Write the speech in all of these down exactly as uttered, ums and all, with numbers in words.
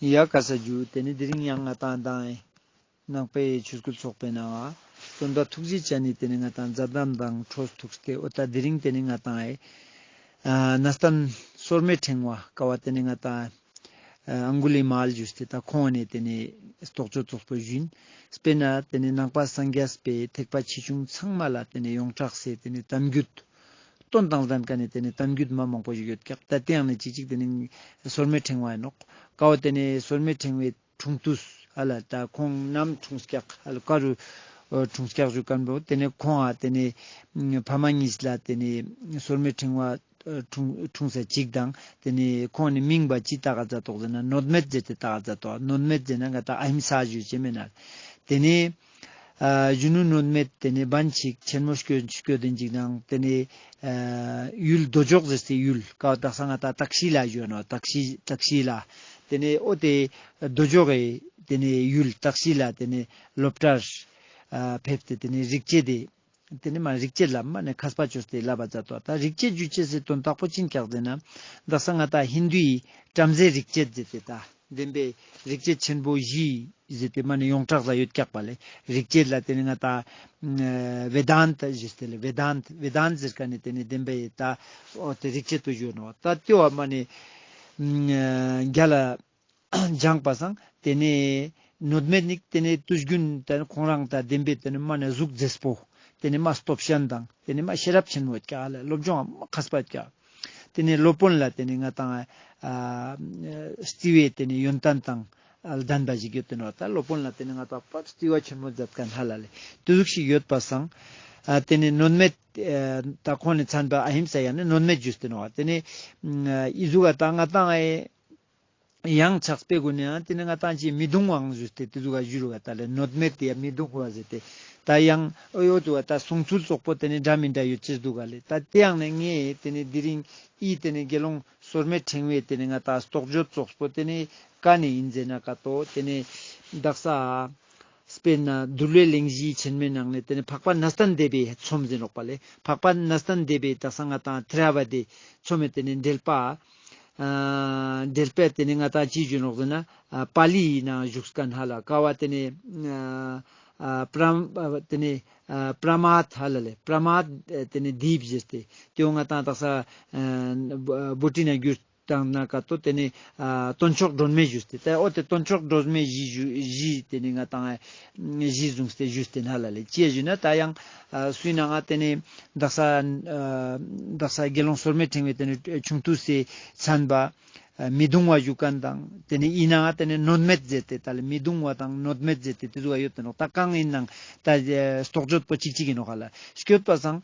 ཡ་ཀ་ས་ཇུ། ཏེ་ནེ་དེ་རིང་ཡང་ང་ཏང་དང་ནང་པའི་ཆོས་སྐུལ་ཚོགས་པའི་ནང་ང་སྟོན་པ་ཐུགས་རྗེ་ཅན་ནི་ཏེ་ནེ་ང་ཏང་མཛད་རྣམ་དང་འཕྲོ་ཐུག་སྟེ་འོ་ད་དེ་རིང་ཏེ་ནེ་ང་ཏང་ཨེ་ཨ་གནས་བརྟན་སོར་མོའི་ཕྲེང་བ་ཀ་བོ་ཏེ་ནེ་ང་ཏང་ཨ་ཨང་གུ་ལི་མ་ལ་ཞུས་ཏེ་ད་ཁོང་ནེ་ཏེ་ནེ་རྟོགས་བརྗོད་ཚོགས་པོ་བཞིན་དཔེར་ན་ཏེ་ནེ་ནང་པ་སངས་རྒྱས་པའི་ཐེག་པ་ཆེ་ཆུང་ཚང་མ་ལ་ཏེ་ནེ་ཡོངས་གྲགས་སེ་ཏེ་ནེ་གཏམ་རྒྱུད་སྟོན་དང་ལྡན་ཀ་ནེ་ཏེ་ནེ་གཏམ་རྒྱུད་མ་མང་པོ་ཞིག་ཡོད་ཀྱག་ད་ཏེ་ཡང་ནེ་ཅིག་ཅིག་ཏེ་ནེ་སོར་མོའི་ཕྲེང་བ་ཨིན་ནོག་ཀ་བོ་ཏེ་ནེ་སོར་མོའི་ཕྲེང་བའི་འཁྲུངས་དུས་ཧ་ལ་ད་ཁོང་ནམ་འཁྲུངས་ཀྱག་ཧ་ལ་ཀ་རུ་འཁྲུངས་ཀྱག་ཞུ་ཁན་བོ་ཏེ་ནེ་ཁོང་ཨ་ཏེ་ནེ་ཕ་མ་གཉིས་ལ་ཏེ་ནེ་སོར་མོའི་ཕྲེང་བ་འཁྲུངས་འཁྲུངས་ས་ཅིག་དང་ཏེ་ནེ་ཁོང་ནི་མིང་བ་ཅི་བཏགས་ཀ་མཛད་དོག་ཟེར་ན་ནོད་མེད་ཟེར་ཏེ་བཏགས་ཀ་མཛད་དོག་ནོད་མེད་ཟེར་ན་ང་ཏང་ཨ་ཧིམ་ས་ཞུ་ཅེས་མེད་ན་ཏེ་ནེ་ཨ་གཞོན་ནུ་ནོད་མེད་ཏེ་ནེ་བན་ཅིག་ཆེན་མོ་སྐྱོད་སྐྱོད་དེན་ཅིག་དང་ཏེ་ནེ་ཨ་ཡུལ་རྡོ་ཇོག་ཟེར་སའི་ཡུལ་ཀ་བོ་དག་ས་ང་ཏང་དག་ཤི་ལ་ཞུ་ནོག་དག་ཤི་དག་ཤི་ལ་ཏེ་ནེ་འོ་ཏེ་རྡོ་ཇོག་གི་ཏེ་ནེ་ཡུལ་དག་ཤི་ལ་ཏེ་ནེ་སློབ་གྲྭར་ཨ་ཕེབས་ཏེ་ཏེ་ནེ་རིག་བྱེད་དེ་ཏེ་ནེ་མ་རིག་བྱེད་ལ་མ་ནེ་མཁས་པ་ཅོས་ཏེ་བསླབ་པ་མཛད་དོག་ད་རིག་བྱེད་ཞུ་ཅེས་སི་དོན་དག་པོ་ཅི་ཨིན་ཀྱག་ཟེར་ན་དག་ས་ང་ཏང་ཧིན་དུའི་བྲམ་ཟེ་རིག་བྱེད་ཟེར་ཏེ་ད་བདེན་པའི་རིག་བྱེད་ཆེན་པོ་བཞི་ཟེར་ཏེ་མ་ནེ་ཡོངས་གྲགས་ལ་ཡོད་ཀྱག་པ་ལེ། རིག་བྱེད་ལ་ཏེ་ནེ་ང་ཏང་ཨ་བེ་དཱན་ཏ་ཞུས་ཏེ་ལེ། བེ་དཱན་ཏ་བེ་དཱན་ཏ་ཟེར་ཁན་ནི་ཏེ་ནེ་བདེན་པའི་ད་འོ་ཏེ་རིག་བྱེད་དུ་ཞུ་ནོག་ད་ཏེ་བོ་མ་ནེ་ཨ་རྒྱལ་ལ་སྦྱངས་པ་སང་ཏེ་ནེ་ནོད་མེད་ནི་ཏེ་ནེ་དུས་རྒྱུན་ཏེ་ནེ་ཁོང་རང་ད་བདེན་པའི་ཏེ་ནེ་མ་ནེ་གཟུགས་མཛེས་པོ་ཏེ་ནེ་མ་སྟོབས་ཞན་དང་ཏེ་ནེ་མ་ཤེས་རབ་ཆེན་མོ་ཡོད་ཀྱག་ལ་སློབ་སྦྱོང་མ་མཁས་པ་ཡོད་ཀྱག་ཏེ་ནེ་སློབ་དཔོན་ལ་ཏེ་ནེ་ང་ཏང་ཨ་བརྩི་བའི་ཏེ་ནེ་ཡོན་ཏན་དང་ལྡན་པ་ཞིག་ཡོད་དེ་ནོག་ད་སློབ་དཔོན་ལ་ཏེ་ནེ་ང་ཏང་པ་བརྩི་བ་ཆེན་མོ་མཛད་ཁན་ཧ་ལ་ལེ། ཏེ་ཟུག་ཞིག་ཡོད་པ་སང་ཨ་ཏེ་ནེ་ནོད་མེད་ཨ་ད་ཁོང་ནི་མཚན་པ་ཨ་ཧིམ་ས་ཡང་ནི་ནོད་མེད་ཞུས་ཏེ་ནོག་ཏེ་ནེ་ཨ་འི་ཟུག་ག་ད་ང་ཏང་ཨེ་ཡང་ཕྱག་དཔེ་གུན་ནི་ཡང་ཏེ་ནེ་ང་ཏང་ཅིག་མི་གདུང་བའང་ཞུས་ཏེ་ཏེ་ཟུག་ག་ཞུ་རུ་ག་ད་ལེ་ནོད་མེད་ཏེ་ཡང་མི་གདུང་བ་ཟེར་ཏེ་ད་ཡང་འོ་ཡོད་དུ་ག་ད་གསུང་ཚུལ་ཙོགས་པོ་ཏེ་ནེ་འདྲ་མི་འདྲ་ཡོད་ཅེས་འདུག་ག་ལེ། ད་ཏེ་ཡང་ནེ་ངས་ཏེ་ནེ་དེ་རིང་འི་ཏེ་ནེ་དགེ་སློང་སོར་མོའི་ཕྲེང་བའི་ཏེ་ནེ་ང་ཏང་རྟོགས་བརྗོད་ཙོགས་པོ་ཏེ་ནེ་ཀ་ནེ་ཨིན་ཟེར་ན་ཀ་ཏོ་ཏེ་ནེ་དག་ས་དཔེར་ན་འདུལ་བའི་གླེང་གཞིའི་ཆེན་མོའི་ནང་ནེ་ཏེ་ནེ་འཕགས་པ་གནས་བརྟན་སྡེ་པའི་ཚོམས་ཟེར་ནོག་པ་ལེ། འཕགས་པ་གནས་བརྟན་སྡེ་པའི་དག་ས་ང་ཏང་ཐེ་ར་ཝ་དའི་ཚོམས་མེ་ཏེ་ནེ་འགྲེལ་པ་ཨ་འགྲེལ་པ་ཏེ་ནེ་ང་ཏང་ཅི་ཞུ་ནོག་ཟེར་ན་ཨ་པཱ་ལི་ཡི་ནང་བཞུགས་ཁན་ཧ་ལ་ཀ་བོ་ཏེ་ནེ་ཨ་ཨ་པྲ་ཨ་ཏེ་ནེ་ཨ་པྲ་མཱད་ཧ་ལ་ལེ། པྲ་མཱད་ཨ་ཏེ་ནེ་དིབ་ཞུས་ཏེ་ཏེ་བོ་ང་ཏང་དག་ས་ཨ་བྷོ་ཊི་ནང་བསྒྱུར་དང་ན་ཀ་ཏོ་ཏེ་ནེ་ཨ་སྟོན་མཆོག་སྒྲོན་མེ་ཞུས་ཏེ་ད་འོ་ཏེ་སྟོན་མཆོག་སྒྲོན་མེ་གཞི་ཞུ་གཞི་ཏེ་ནེ་ང་ཏང་གཞི་བཟུང་སྟེ་ཞུས་ཏེ་ཧ་ལ་ལེ། ཅི་ཞུ་ན་ད་ཡང་ཨ་སུའི་ནང་ང་ཏེ་ནེ་དག་ས་ཨ་དག་ས་དགེ་སློང་སོར་མོའི་ཕྲེང་བའི་ཏེ་ནེ་ཆུང་དུས་སི་མཚན་པ་ཨ་མི་གདུང་བ་ཞུ་ཁན་དང་ཏེ་ནེ་འི་ནང་ང་ཏེ་ནེ་ནོད་མེད་ཟེར་ཏེ་ད་ལེ་མི་གདུང་བ་དང་ནོད་མེད་ཟེར་ཏེ་ཏེ་ཟུག་ག་ཡོད་དེ་ནོག་ད་གང་ཨིན་ནང་ད་རྟོགས་བརྗོད་པོ་ཅིག་ཅིག་ཨིན་ནོག་ཧ་ལ་སྐྱོད་པ་སང་།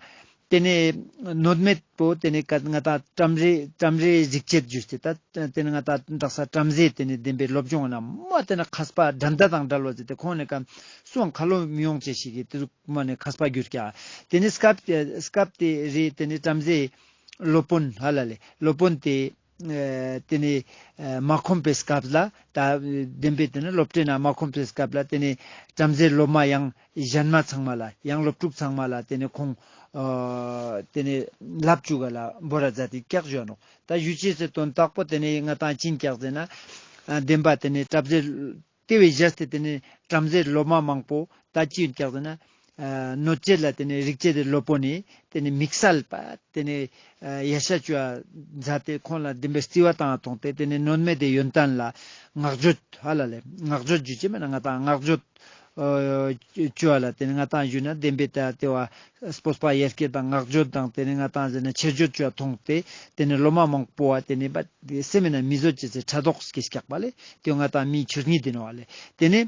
ཏེ་ནེ་ནོད་མེད་པོ་ཏེ་ནེ་ཀ་ང་ཏང་བྲམ་རེ་བྲམ་རེ་རིག་བྱེད་ཞུས་ཏེ་ད་ཏེ་ནེ་ང་ཏང་དག་ས་བྲམ་ཟེ་ཏེ་ནེ་བདེན་པའི་སློབ་སྦྱོང་ན་མ་ཏེ་ནེ་མཁས་པ་འགྲན་ཟླ་དང་བྲལ་བ་ཟེར་ཏེ་ཁོང་ནེ་ཀ་སུའང་ཁ་ལོ་མི་ཡོང་ཅེས་ཤིག་གི་ཏེ་ཟུག་མ་ནེ་མཁས་པ་གྱུར་ཀྱག་ཏེ་ནེ་སྐབས་སྐབས་ཏེ་རེ་ཏེ་ནེ་བྲམ་ཟེ་སློབ་དཔོན་ཧ་ལ་ལེ་སློབ་དཔོན་ཏེ་ཨ་ཏེ་ནེ་ཨ་མ་ཁོམ་པའི་སྐབས་ལ་ད་བདེན་པའི་ཏེ་ནེ་སློབ་གྲྭའི་ནང་མ་ཁོམ་པའི་སྐབས་ལ་ཏེ་ནེ་བྲམ་ཟེ་སློབ་མ་ཡང་གཞན་མ་ཚང་མ་ལ་ཡང་སློབ་ཕྲུག་ཚང་མ་ལ་ཏེ་ནེ་ཁོང་ཨ་ཏེ་ནེ་ལབ་བཅུག་ག་ལ་འབོ་ར་མཛད་དེ་ཀྱག་ཞུ་ནོག་ད་ཞུ་ཅེས་སི་དོན་དག་པོ་ཏེ་ནེ་ང་ཏང་ཅི་ཨིན་ཀྱག་ཟེར་ན་ཨ་བདེན་པ་ཏེ་ནེ་བྲམ་ཟེ་ཏེ་བས་བཞག་སྟེ་ཏེ་ནེ་བྲམ་ཟེ་སློབ་མ་མང་པོ་ད་ཅི་ཨིན་ཀྱག་ཟེར་ན་ཨ་ནོད་བྱེད་ལ་ཏེ་ནེ་རིག་བྱེད་དི་སློབ་དཔོན་ནི་ཏེ་ནེ་དམིགས་བསལ་པ་ཏེ་ནེ་ཨ་ཡ་ཤ་ཅོ་ཡ་མཛད་དེ་ཁོང་ལ་བདེན་པའི་བརྩི་བ་བཏང་ཐོང་སྟེ་ཏེ་ནེ་ནོད་མེད་དི་ཡོན་ཏན་ལ་བསྔགས་བརྗོད་ཧ་ལ་ལེ་བསྔགས་བརྗོད་ཞུ་ཅེས་མེད་ན་ང་ཏང་བསྔགས་བརྗོད་ཨ་ཅོ་ཡ་ལ་ཏེ་ནེ་ང་ཏང་ཞུ་ན་བདེན་པའི་ད་ཏེ་བ་སྤོབས་པ་ཡར་སྐྱེད་དང་བསྔགས་བརྗོད་དང་ཏེ་ནེ་ང་ཏང་ཟེར་ན་ཆེ་བརྗོད་ཅོ་ཡ་ཐོང་སྟེ་ཏེ་ནེ་སློབ་མ་མང་པོ་བ་ཏེ་ནེ་བ་སེམས་མེད་ན་མི་བཟོད་ཅེས་སི་ཕྲག་དོག་སྐྱེས་ཀྱག་པ་ལེ། ཏེ་ང་ཏང་མིའི་ཆོས་ཉིད་དི་ནོག་ལེ། ཏེ་ནེ་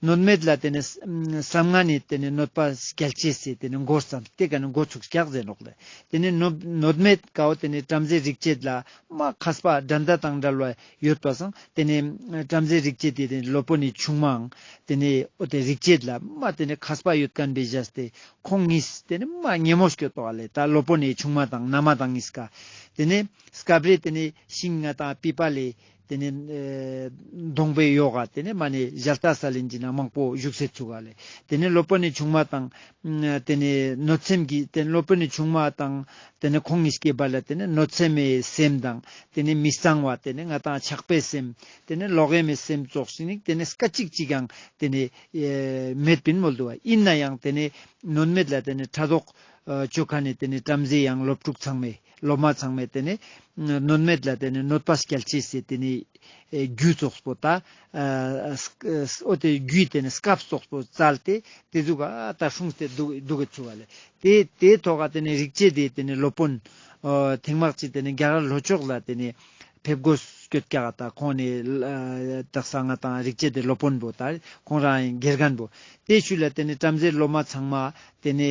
ནོད་མེད་ལ་ཏེ་ནེ་བསམ་ངན་ནི་ཏེ་ནེ་གནོད་པ་སྐྱལ་ཅེས་སི་ཏེ་ནེ་འགོ་བརྩམས་ཏེ་ཀ་ནེ་འགོ་ཚུགས་ཀྱག་ཟེར་ནོག་ལེ། ཏེ་ནེ་ནོད་མེད་ཀ་བོ་ཏེ་ནེ་བྲམ་ཟེ་རིག་བྱེད་ལ་མ་མཁས་པ་འགྲན་ཟླ་དང་བྲལ་བ་ཡོད་པ་སང་ཏེ་ནེ་བྲམ་ཟེ་རིག་བྱེད་དི་ཏེ་ནེ་སློབ་དཔོན་ནི་ཆུང་མའང་ཏེ་ནེ་འོ་ཏེ་རིག་བྱེད་ལ་མ་ཏེ་ནེ་མཁས་པ་ཡོད་ཁན་བས་བཞག་སྟེ་ཁོང་གཉིས་ཏེ་ནེ་མ་ཉེ་མོ་སྐྱོད་དོག་ལེ། ད་སློབ་དཔོན་ནི་ཆུང་མ་དང་མནའ་མ་དང་གཉིས་ཀ་ ཏེ་ནེ་སྐབས་རེ་ཏེ་ནེ་ཤིང་ང་དང་པི་པ་ལེ་ཏེ་ནེ་ཨེ་སྡོང་པོའི་ཡོག་ག་ཏེ་ནེ་མ་ནེ་ཞལ་ཏ་སལ་ལིན་ཅིག་ནང་མང་པོ་བཞུགས་སེ་ཚུགས་ག་ལེ། ཏེ་ནེ་སློབ་དཔོན་ནི་ཆུང་མ་དང་ཏེ་ནེ་གནོད་སེམས་ཀྱི་ཏེ་ནེ་སློབ་དཔོན་ནི་ཆུང་མ་དང་ཏེ་ནེ་ཁོང་གཉིས་ཀྱི་བར་ལ་ཏེ་ནེ་གནོད་སེམས་མེད་སེམས་དང་ཏེ་ནེ་མི་གཙང་བ་ཏེ་ནེ་ང་དང་ཆགས་པའི་སེམས་ཏེ་ནེ་ལོག་གཡེམ་མེད་སེམས་ཙོགས་ཤིག་ནི་ཏེ་ནེ་སྐད་ཅིག་ཅིག་ཡང་ཏེ་ནེ་ཨེ་མེད་པིན་མོལ་དུག་པ། ཨིན་ན་ཡང་ཏེ་ནེ་གནོད་མེད་ལ་ཏེ་ནེ་ཕྲག་དོག་ཨ་ཅོ་ཁན་ནི་ཏེ་ནེ་བྲམ་ཟེ་ཡང་སློབ་ཕྲུག་ཚང་མས་སློབ་མ་ཚང་མས་ཏེ་ནེ་གནོད་མེད་ལ་ཏེ་ནེ་གནོད་པ་སྐྱལ་ཅེས་སི་ཏེ་ནེ་ཨེ་རྒྱུ་ཙོགས་པོ་ད་ཨ་ཨོ་ཏེ་རྒྱུའི་ཏེ་ནེ་སྐབས་ཙོགས་པོ་བཙལ་ཏེ་ཏེ་ཟུག་ག་ད་སྲུངས་ཏེ་དུག་དུག་གེ་ཚུགས་པ་ལེ། ཏེ་ཏེ་ཐོག་ག་ཏེ་ནེ་རིག་བྱེད་དེ་ཏེ་ནེ་སློབ་དཔོན་ཨ་ཐེངས་མ་ཅིག་ཏེ་ནེ་རྒྱ་གར་ལྷོ་ཕྱོགས་ལ་ཏེ་ནེ་ཕེབས་དགོས་སྐྱོད་ཀྱག་ད་ཁོང་ནི་ཨ་དག་ས་ང་དང་རིག་བྱེད་དེ་སློབ་དཔོན་པོ་ད་ཁོང་རང་དགེ་རྒན་པོ་ཏེ་ཤུལ་ལ་ཏེ་ནེ་བྲམ་ཟེ་སློབ་མ་ཚང་མ་ཏེ་ནེ་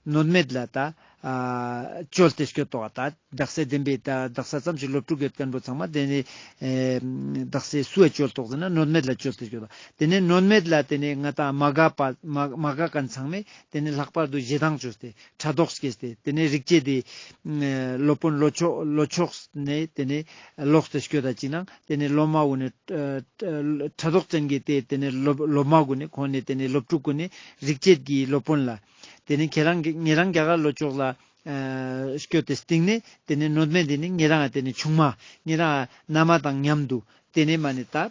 གནོད་མེད་ལ་ད་ཨ་བཅོལ་ཏེ་སྐྱོད་དོག་ད་དག་ས་བདེན་པའི་ད་དག་ས་ཙམ་ཞིག་སློབ་ཕྲུག་ཡོད་ཁན་པོ་ཚང་མ་ཏེ་ནེ་ཨེ་དག་ས་སུའ་བཅོལ་དོག་ཟེར་ན་གནོད་མེད་ལ་བཅོལ་ཏེ་སྐྱོད་དོག། ཏེ་ནེ་གནོད་མེད་ལ་ཏེ་ནེ་ང་དང་མ་དགའ་པ་མ་མ་དགའ་ཁན་ཚང་མས་ཏེ་ནེ་ལྷག་པར་དུ་ཞེ་སྡང་བཅོས་ཏེ་ཕྲག་དོག་སྐྱེས་ཏེ་ཏེ་ནེ་རིག་བྱེད་དེ་ཨ་སློབ་དཔོན་ལྷོ་ཕྱོགས་ལྷོ་ཕྱོགས་ནེ་ཏེ་ནེ་ལོག་སྟེ་སྐྱོད་ད་ཅིག་ནང་ཏེ་ནེ་སློབ་མ་བོ་ནི་ཨ་ཨ་ཕྲག་དོག་ཅན་གྱི་ཏེ་ཏེ་ནེ་སློབ་སློབ་མ་གུན་ནི་ཁོང་ནི་ཏེ་ནེ་སློབ་ཕྲུག་གུན་ནི་རིག་བྱེད་ཀྱི་སློབ་དཔོན་ལ་ཏེ་ནེ་ཁྱེད་རང་གི་ཉེ་རང་རྒྱ་གར་ལྷོ་ཕྱོགས་ལ་ཨ་སྐྱོད་དེ་སྟིང་ནེ་ཏེ་ནེ་གནོད་མེད་དེ་ནི་ཉེ་རང་ཏེ་ནེ་ཆུང་མ་ཉེ་རང་མནའ་མ་དང་མཉམ་དུ་ཏེ་ནེ་མ་ནེ་ད་ཨ་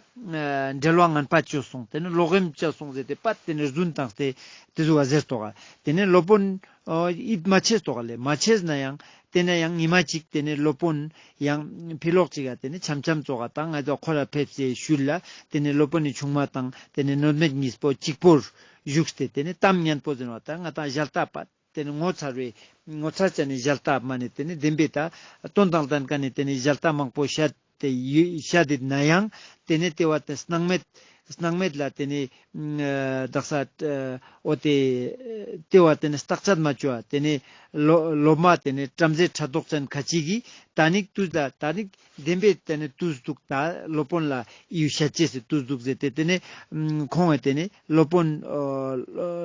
འབྲེལ་བ་ངན་པ་བཅོས་སོང་། ཏེ་ནེ་ལོག་གཡེམ་བཅོས་སོང་ཟེར་ཏེ་པད་ཏེ་ནེ་རྫུན་བཏང་སྟེ་ཏེ་ཟུག་ག་ཟེར་དོག་ག། ཏེ་ནེ་སློབ་དཔོན་ཨ་ཡིད་མ་ཆེས་དོག་ག་ལེ། མ་ཆེས་ན་ཡང་ཏེ་ནེ་ཡང་ཉི་མ་ཅིག་ཏེ་ནེ་སློབ་དཔོན་ཡང་ཕི་ལོག་ཅིག་ག་ཏེ་ནེ་འཆམ་འཆམ་ཙོགས་ག་ད་ང་ཚོ་ཁོ་ར་ཕེབས་སེ་ཤུལ་ལ་ཏེ་ནེ་སློབ་དཔོན་ནི་ཆུང་མ་དང་ཏེ་ནེ་གནོད་མེད་གཉིས་པོ་གཅིག་པོར་བཞུགས་ཏེ་ཏེ་ནེ་གཏམ་སྙན་པོ་ཟེར་བ་ད་ང་དང་ཞལ་ཏ་པད་ཏེ་ནེ་ངོ་མཚར་བའི་ངོ་མཚར་ཅན་ནི་ཞལ་ཏ་མ་ནེ་ཏེ་ནེ་བདེན་པའི་ད་དོན་དང་ལྡན་ཁན་ནི་ཏེ་ནེ་ཞལ་ཏ་མང་པོ་བཤད་དེ་ཡོད་བཤད་དེ་ན་ཡང་ཏེ་ནེ་ཏེ་བ་ཏེ་སྣང་མེད་སྣང་མེད་ལ་ཏེ་ནེ་ཨ་དག་ས་ཨ་འོ་ཏེ་ཏེ་བ་ཏེ་ནེ་རྟག་དཔྱད་མ་བཅོ་བ་ཏེ་ནེ་ལོ་སློབ་མ་ཏེ་ནེ་བྲམ་ཟེ་ཕྲག་དོག་ཅན་ཁ་ཅིག་གིས་ད་ནི་ཏུས་ད་ད་ནི་བདེན་པའི་ཏེ་ནེ་ཏུས་འདུག་ད་སློབ་དཔོན་ལ་ཡུལ་བཤད་ཅེས་སི་ཏུས་འདུག་ཟེར་ཏེ་ཏེ་ནེ་ཁོང་ངི་ཏེ་ནེ་སློབ་དཔོན་ཨ་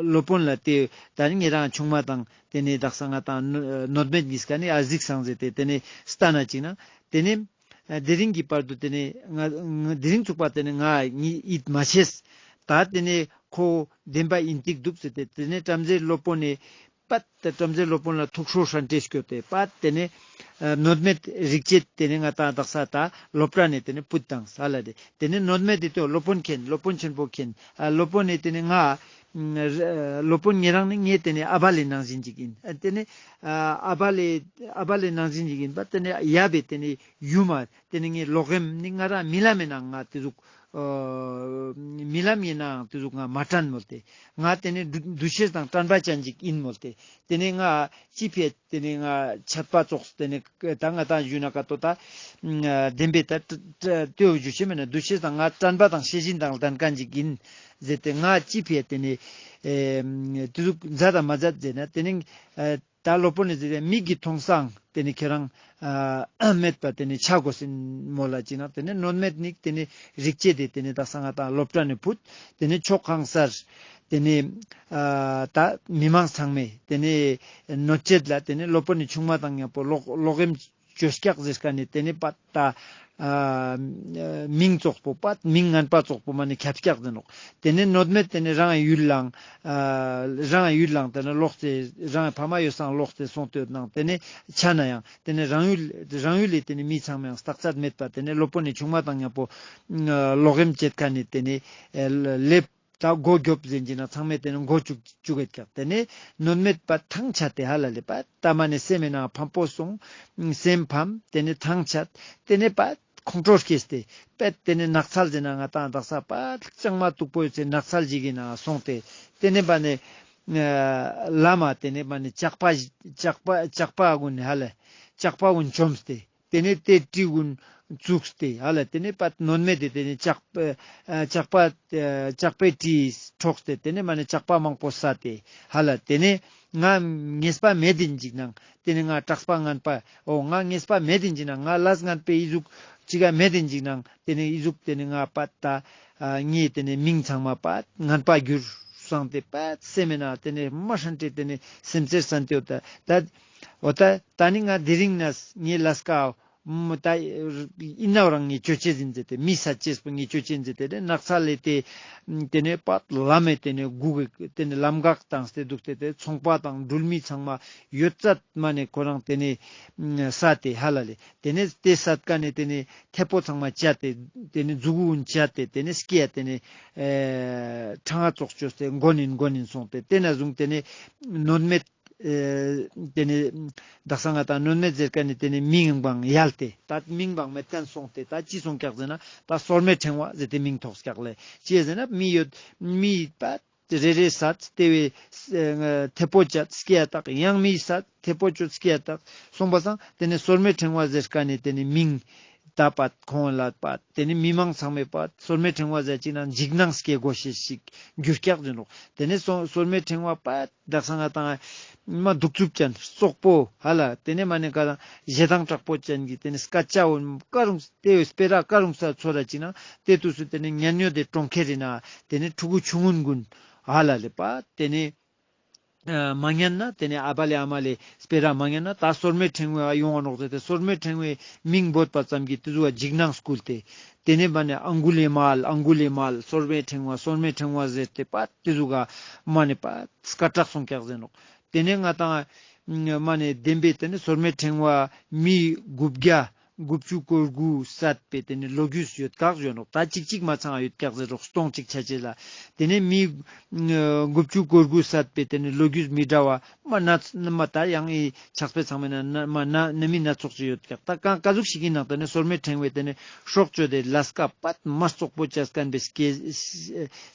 སློབ་དཔོན་ལ་ཏེ་ད་ནི་ཉེ་རང་ཆུང་མ་དང་ཏེ་ནེ་དག་ས་ང་དང་གནོད་མེད་གཉིས་ཀ་ནི་ཨ་གཟིགས་སང་ཟེར་ཏེ་ཏེ་ནེ་ལྟ་ན་ཅིག་ན་ཏེ་ནེ་ཨ་དེ་རིང་གི་བར་དུ་ཏེ་ནེ་ང་ང་དེ་རིང་ཚུགས་པ་ཏེ་ནེ་ང་ཉིད་ཡིད་མ་ཆེས། ད་ཏེ་ནེ་ཁོ་བདེན་པ་ཨིན་ཏིག་འདུག་ཟེར་ཏེ་ཏེ་ནེ་བྲམ་ཟེ་སློབ་དཔོན་ནི་པད་ཏེ་བྲམ་ཟེ་སློབ་དཔོན་ལ་ཐུགས་ཁྲོ་ཧྲན་ཏེ་སྐྱོད་དེ་པད་ཏེ་ནེ་ཨ་གནོད་མེད་རིག་བྱེད་ཏེ་ནེ་ང་དང་དག་ས་ད་སློབ་གྲྭ་ནེ་ཏེ་ནེ་ཕུད་དང་ས་ལ་དེ་ཏེ་ནེ་གནོད་མེད་དེ་ཏོ་སློབ་དཔོན་མཁྱེན་སློབ་དཔོན་ཆེན་པོ་མཁྱེན་ཨ་སློབ་དཔོན་ནི་ཏེ་ནེ་ང་ཨ་སློབ་དཔོན་ཉེ་རང་ནི་ངའི་ཏེ་ནེ་ཨ་བ་ལེ་ནང་བཞིན་ཅིག་ཨིན། ཨ་ཏེ་ནེ་ཨ་ཨ་བ་ལེ་ཨ་བ་ལེ་ནང་བཞིན་ཅིག་ཨིན་པ་ཏེ་ནེ་ཡབ་བི་ཏེ་ནེ་ཡུམ་མ་ཏེ་ནེ་ངའི་ལོག་གཡེམ་ནི་ང་རང་རྨི་ལམ་ཨིན་ནའང་ང་ཏེ་ཟུག་ཨ་རྨི་ལམ་ཨིན་ནའང་ཏེ་ཟུག་ང་མ་དྲན་མོལ་ཏེ་ང་ཏེ་ནེ་འདུ་འདུ་ཤེས་དང་དྲན་པ་ཅན་ཅིག་ཨིན་མོལ་ཏེ་ཏེ་ནེ་ང་ཅི་ཕི་ཡ་ཏེ་ནེ་ང་ཆད་པ་ཙོགས་ཏེ་ནེ་ད་ང་དང་ཞུ་ན་ཀ་ཏོ་ད་ཨ་བདེན་པའི་ད་ཏེ་བོ་ཞུ་ཤེས་མེད་ན་འདུ་ཤེས་དང་ང་དྲན་པ་དང་ཤེས་བཞིན་དང་ལྡན་ཁན་ཅིག་ཨིན་ཟེར་ཏེ་ང་ཅི་ཕི་ཡ་ཏེ་ནེ་ཨེ་ཏེ་ཟུག་མཛད་དང་མ་མཛད་ཟེར་ན་ཏེ་ནེ་ཨ་ད་སློབ་དཔོན་ནི་ཟེར་ཏེ་མིག་གི་མཐོང་སང་ཏེ་ནེ་ཁྱེད་རང་ཨ་མེད་པ་ཏེ་ནེ་ཆ་དགོས་ཟིན་མོལ་ལ་ཅིག་ན་ཏེ་ནེ་གནོད་མེད་ནི་ཏེ་ནེ་རིག་བྱེད་དེ་ཏེ་ནེ་དག་ས་ང་དང་སློབ་གྲྭ་ནེ་ཕུད་ཏེ་ནེ་ཕྱོགས་གང་སར་ཏེ་ནེ་ཨ་ད་མི་མང་ཚང་མས་ཏེ་ནེ་གནོད་བྱེད་ལ་ཏེ་ནེ་སློབ་དཔོན་ནི་ཆུང་མ་དང་མཉམ་པོ་ལོག་ལོག་གཡེམ་བཅོས་སྐྱག་ཟེར་ཁན་ནི་ཏེ་ནེ་པད་ད་ཨ་མིང་ཙོགས་པོ་པད་མིང་ངན་པ་ཙོགས་པོ་མ་ནེ་ཁྱབ་སྐྱག་ཟེར་ནོག། ཏེ་ནེ་གནོད་མེད་ཏེ་ནེ་རང་ཡུལ་ལའང་ཨ་རང་ཡུལ་ལའང་ཏེ་ནེ་ལོག་སྟེ་རང་ཕ་མ་ཡོད་སང་ལོག་སྟེ་སོང་སྟེ་ཡོད་ནའང་ཏེ་ནེ་ཆ་ན་ཡང་ཏེ་ནེ་རང་ཡུལ་རང་ཡུལ་ལི་ཏེ་ནེ་མི་ཚང་མའང་རྟག་ཚད་མེད་པ་ཏེ་ནེ་སློབ་དཔོན་ནི་ཆུང་མ་དང་མཉམ་པོ་ཨ་ལོག་གཡེམ་བྱེད་ཁན་ནི་ཏེ་ནེ་ཨ་ལེབ་ད་མགོ་རྒྱོབ་ཟེར་གྱི་ན་ཚང་མས་ཏེ་ནེ་མགོ་བཅུག་བཅུག་གེད་ཀྱག། ཏེ་ནེ་གནོད་མེད་པ་ཐང་ཆད་དེ་ཧ་ལ་ལེ་པད་ད་མ་ནེ་སེམས་ཨིན་ནའང་ཕམ་པོ་སོང་། སེམས་ཕམ་ཏེ་ནེ་ཐང་ཆད་ཏེ་ནེ་པད་ཁོང་ཁྲོ་སྐྱེས་ཏེ་པད་ཏེ་ནེ་ནགས་ཚལ་ཟེར་ན་ང་དང་དག་ས་པད་ལྕང་མ་སྟུག་པོ་ཡོད་སའི་ནགས་ཚལ་ཞིག་གི་ནང་སོང་སྟེ་ཏེ་ནེ་པ་ནེ་ཨ་ལམ་མ་ཏེ་ནེ་པ་ནེ་ཇག་པ་ཇག་པ་ཇག་པ་གུན་ཧ་ལ་ཇག་པ་གུན་བཅོམས་ཏེ། ཏེ་ནེ་ཏེ་གྲི་གུན་བཙུགས་ཏེ་ཧ་ལ་ཏེ་ནེ་པད་གནོད་མེད་དེ་ཏེ་ནེ་ཇག་པ་ཨ་ཇག་པ་ཨ་ཇག་པའི་གྲི་འཕྲོགས་ཏེ་ཏེ་ནེ་མ་ནེ་ཇག་པ་མང་པོ་བསད་དེ་ཧ་ལ་ཏེ་ནེ་ང་ཉེས་པ་མེད་དེ་ཅིག་ནང་ཏེ་ནེ་ང་གྲགས་པ་ངན་པ་འོ་ང་ཉེས་པ་མེད་དེ་ཅིག་ནང་ང་ལས་ངན་པའི་ཨི་ཟུག་ཅིག་ག་མེད་དེ་ཅིག་ནང་ཏེ་ནེ་ཨི་ཟུག་ཏེ་ནེ་ང་པད་ད་ཨ་ངའི་ཏེ་ནེ་མིང་ཚང་མ་པད་ངན་པ་གྱུར་སང་སྟེ་པད་སེམས་ཨིན་ན་ཏེ་ནེ་མ་ཧྲན་ཏེ་ཏེ་ནེ་སེམས་ཚེར་སན་ཏེ་ཡོད་ད། ད་ འོ་ད་ད་ནི་ང་དེ་རིང་ནས་ངའི་ལས་ཀ་མ་ད་ཨིན་ནའང་རང་ངའི་ཅོ་ཅེས་ཨིན་ཟེར་ཏེ་མི་སད་ཅེས་པོ་ངའི་ཅོ་ཅེས་ཨིན་ཟེར་ཏེ་ནགས་ཚལ་ལ་ཏེ་ཏེ་ནེ་པད་ལམ་མེ་ཏེ་ནེ་སྒུག་ཏེ་ནེ་ལམ་འགག་བཏང་སྟེ་དུག་སྟེ་ཏེ་ཚོང་པ་དང་འགྲུལ་མི་ཚང་མ་ཡོད་ཚད་མ་ནེ་ཁོ་རང་ཏེ་ནེ་སད་དེ་ཧ་ལ་ལེ། ཏེ་ནེ་ཏེ་སད་ཀ་ནེ་ཏེ་ནེ་ཐེ་པོ་ཚང་མ་བཅད་དེ་ཏེ་ནེ་མཛུ་གུ་བཅད་དེ་ཏེ་ནེ་སྐེ་ཡ་ཏེ་ནེ་ཨེ་ཕྲེང་བ་ཙོགས་ཅོས་ཏེ་མགོ་ནིན་མགོ་ནིན་སོང་སྟེ་ཏེ་ནེ་བཟུང་ཏེ་ནེ་ནོད་མེད་ཨེ་ཏེ་ནེ་དག་ས་ང་ཏང་ནོད་མེད་ཟེར་ཀ་ནེ་ཏེ་ནེ་མིང་བང་ཡལ་ཏེ་ད་མིང་བང་མེད་ཁན་སོང་སྟེ་ད་ཅི་སོང་ཀྱག་ཟེར་ན་ད་སོར་མོའི་ཕྲེང་བ་ཟེར་ཏེ་མིང་ཐོགས་ཀྱག་ལེ། ཅི་ཟེར་ན་མི་ཡོད་མི་པད་རེ་རེ་སད་ཏེ་བས་ཨེ་ཐེ་པོ་བཅད་སྐེ་ཡ་བཏགས་ཡང་མི་སད་ཐེ་པོ་བཅད་སྐེ་ཡ་བཏགས་སོང་པ་སང་ཏེ་ནེ་སོར་མོའི་ཕྲེང་བ་ཟེར་ཀ་ནེ་ཏེ་ནེ་མིང་ད་པད་ཁོང་ལ་པད་ཏེ་ནེ་མི་མང་ཚང་མས་པད་སོར་མོའི་ཕྲེང་བ་ཟེར་ཅིག་ན་འཇིགས་སྣང་སྐྱེ་དགོས་ཤེས་ཤིག་འགྱུར་ཀྱག་ཟེར་ནོག། ཏེ་ནེ་སོ་སོར་མོའི་ཕྲེང་བ་པད་དག་ས་ང་ཏང་མ་གདུག་རྩུབ་ཅན་སོག་པོ་ཧ་ལ་ཏེ་ནེ་མ་ནེ་ཀ་ཞེ་སྡང་དྲག་པོ་ཅན་གྱི་ཏེ་ནེ་སྐད་ཆ་འོ་ཀ་རུང་ཏེ་སྤེ་ར་ཀ་རུང་ས་ཚོར་ར་ཅིག་ན་ཏེ་དུས་སུ་ཏེ་ནེ་ཉན་ཉོ་དེ་གྲོང་ཁྱེར་རི་ན་ཏེ་ནེ་ཕྲུ་གུ་ཆུང་ངུན་གུན་ཧ་ལ་ལེ་པད་ཏེ་ནེ་ཨ་མ་ཉན་ན་ཏེ་ནེ་ཨ་བ་ལེ་ཨ་མ་ལེ་སྤེ་ར་མ་ཉན་ན་ད་སོར་མོའི་ཕྲེང་བ་ཡོང་བ་ནོག་ཟེར་ཏེ་སོར་མོའི་ཕྲེང་བའི་མིང་འབོད་པ་ཙམ་གྱིས་ཏེ་ཟུག་ག་འཇིགས་སྣང་སྐུལ་ཏེ་ཏེ་ནེ་མ་ནེ་ཨང་གུ་ལི་མལ་ཨང་གུ་ལི་མལ་སོར་མོའི་ཕྲེང་བ་སོར་མོའི་ཕྲེང་བ་ཟེར་ཏེ་པད་ཏེ་ཟུག་ག་མ་ནེ་པད་སྐད་གྲགས་སོང་ཀྱག་ཟེར་ནོག། ཏེ་ནེ་ང་ཏང་མ་ནེ་བདེན་པའི་ཏེ་ནེ་སོར་མོའི་ཕྲེང་བ་མི་དགུ་བརྒྱ་དགུ་བཅུ་གོ་དགུ་སད་པའི་ཏེ་ནེ་ལོ་རྒྱུས་ཡོད་ཀྱག་ཟེར་ནོག། ད་ཅིག་ཅིག་མ་ཚང་ཡོད་ཀྱག་ཟེར་རོགས་སྟོང་ཅིག་ཆ་ཅེས་ལ་ཏེ་ནེ་མི་ཨ་དགུ་བཅུ་གོ་དགུ་སད་པའི་ཏེ་ནེ་ལོ་རྒྱུས་མི་འདྲ་བ་མ་ན་མ་ད་ཡང་ཨི་ཕྱག་དཔེ་ཚང་མའི་ནང་ན་མ་ན་ནི་མི་སྣ་ཚོགས་ཅིག་ཡོད་ཀྱག། ད་གང་ཀ་ཟུག་ཞིག་ཨིན་ནང་ཏེ་ནེ་སོར་མོའི་ཕྲེང་བའི་ཏེ་ནེ་སྲོག་གཅོད་དེ་ལས་ཀ་པད་མ་རྩོག་པོ་ཅས་ཀན་པའི་སྐྱེ་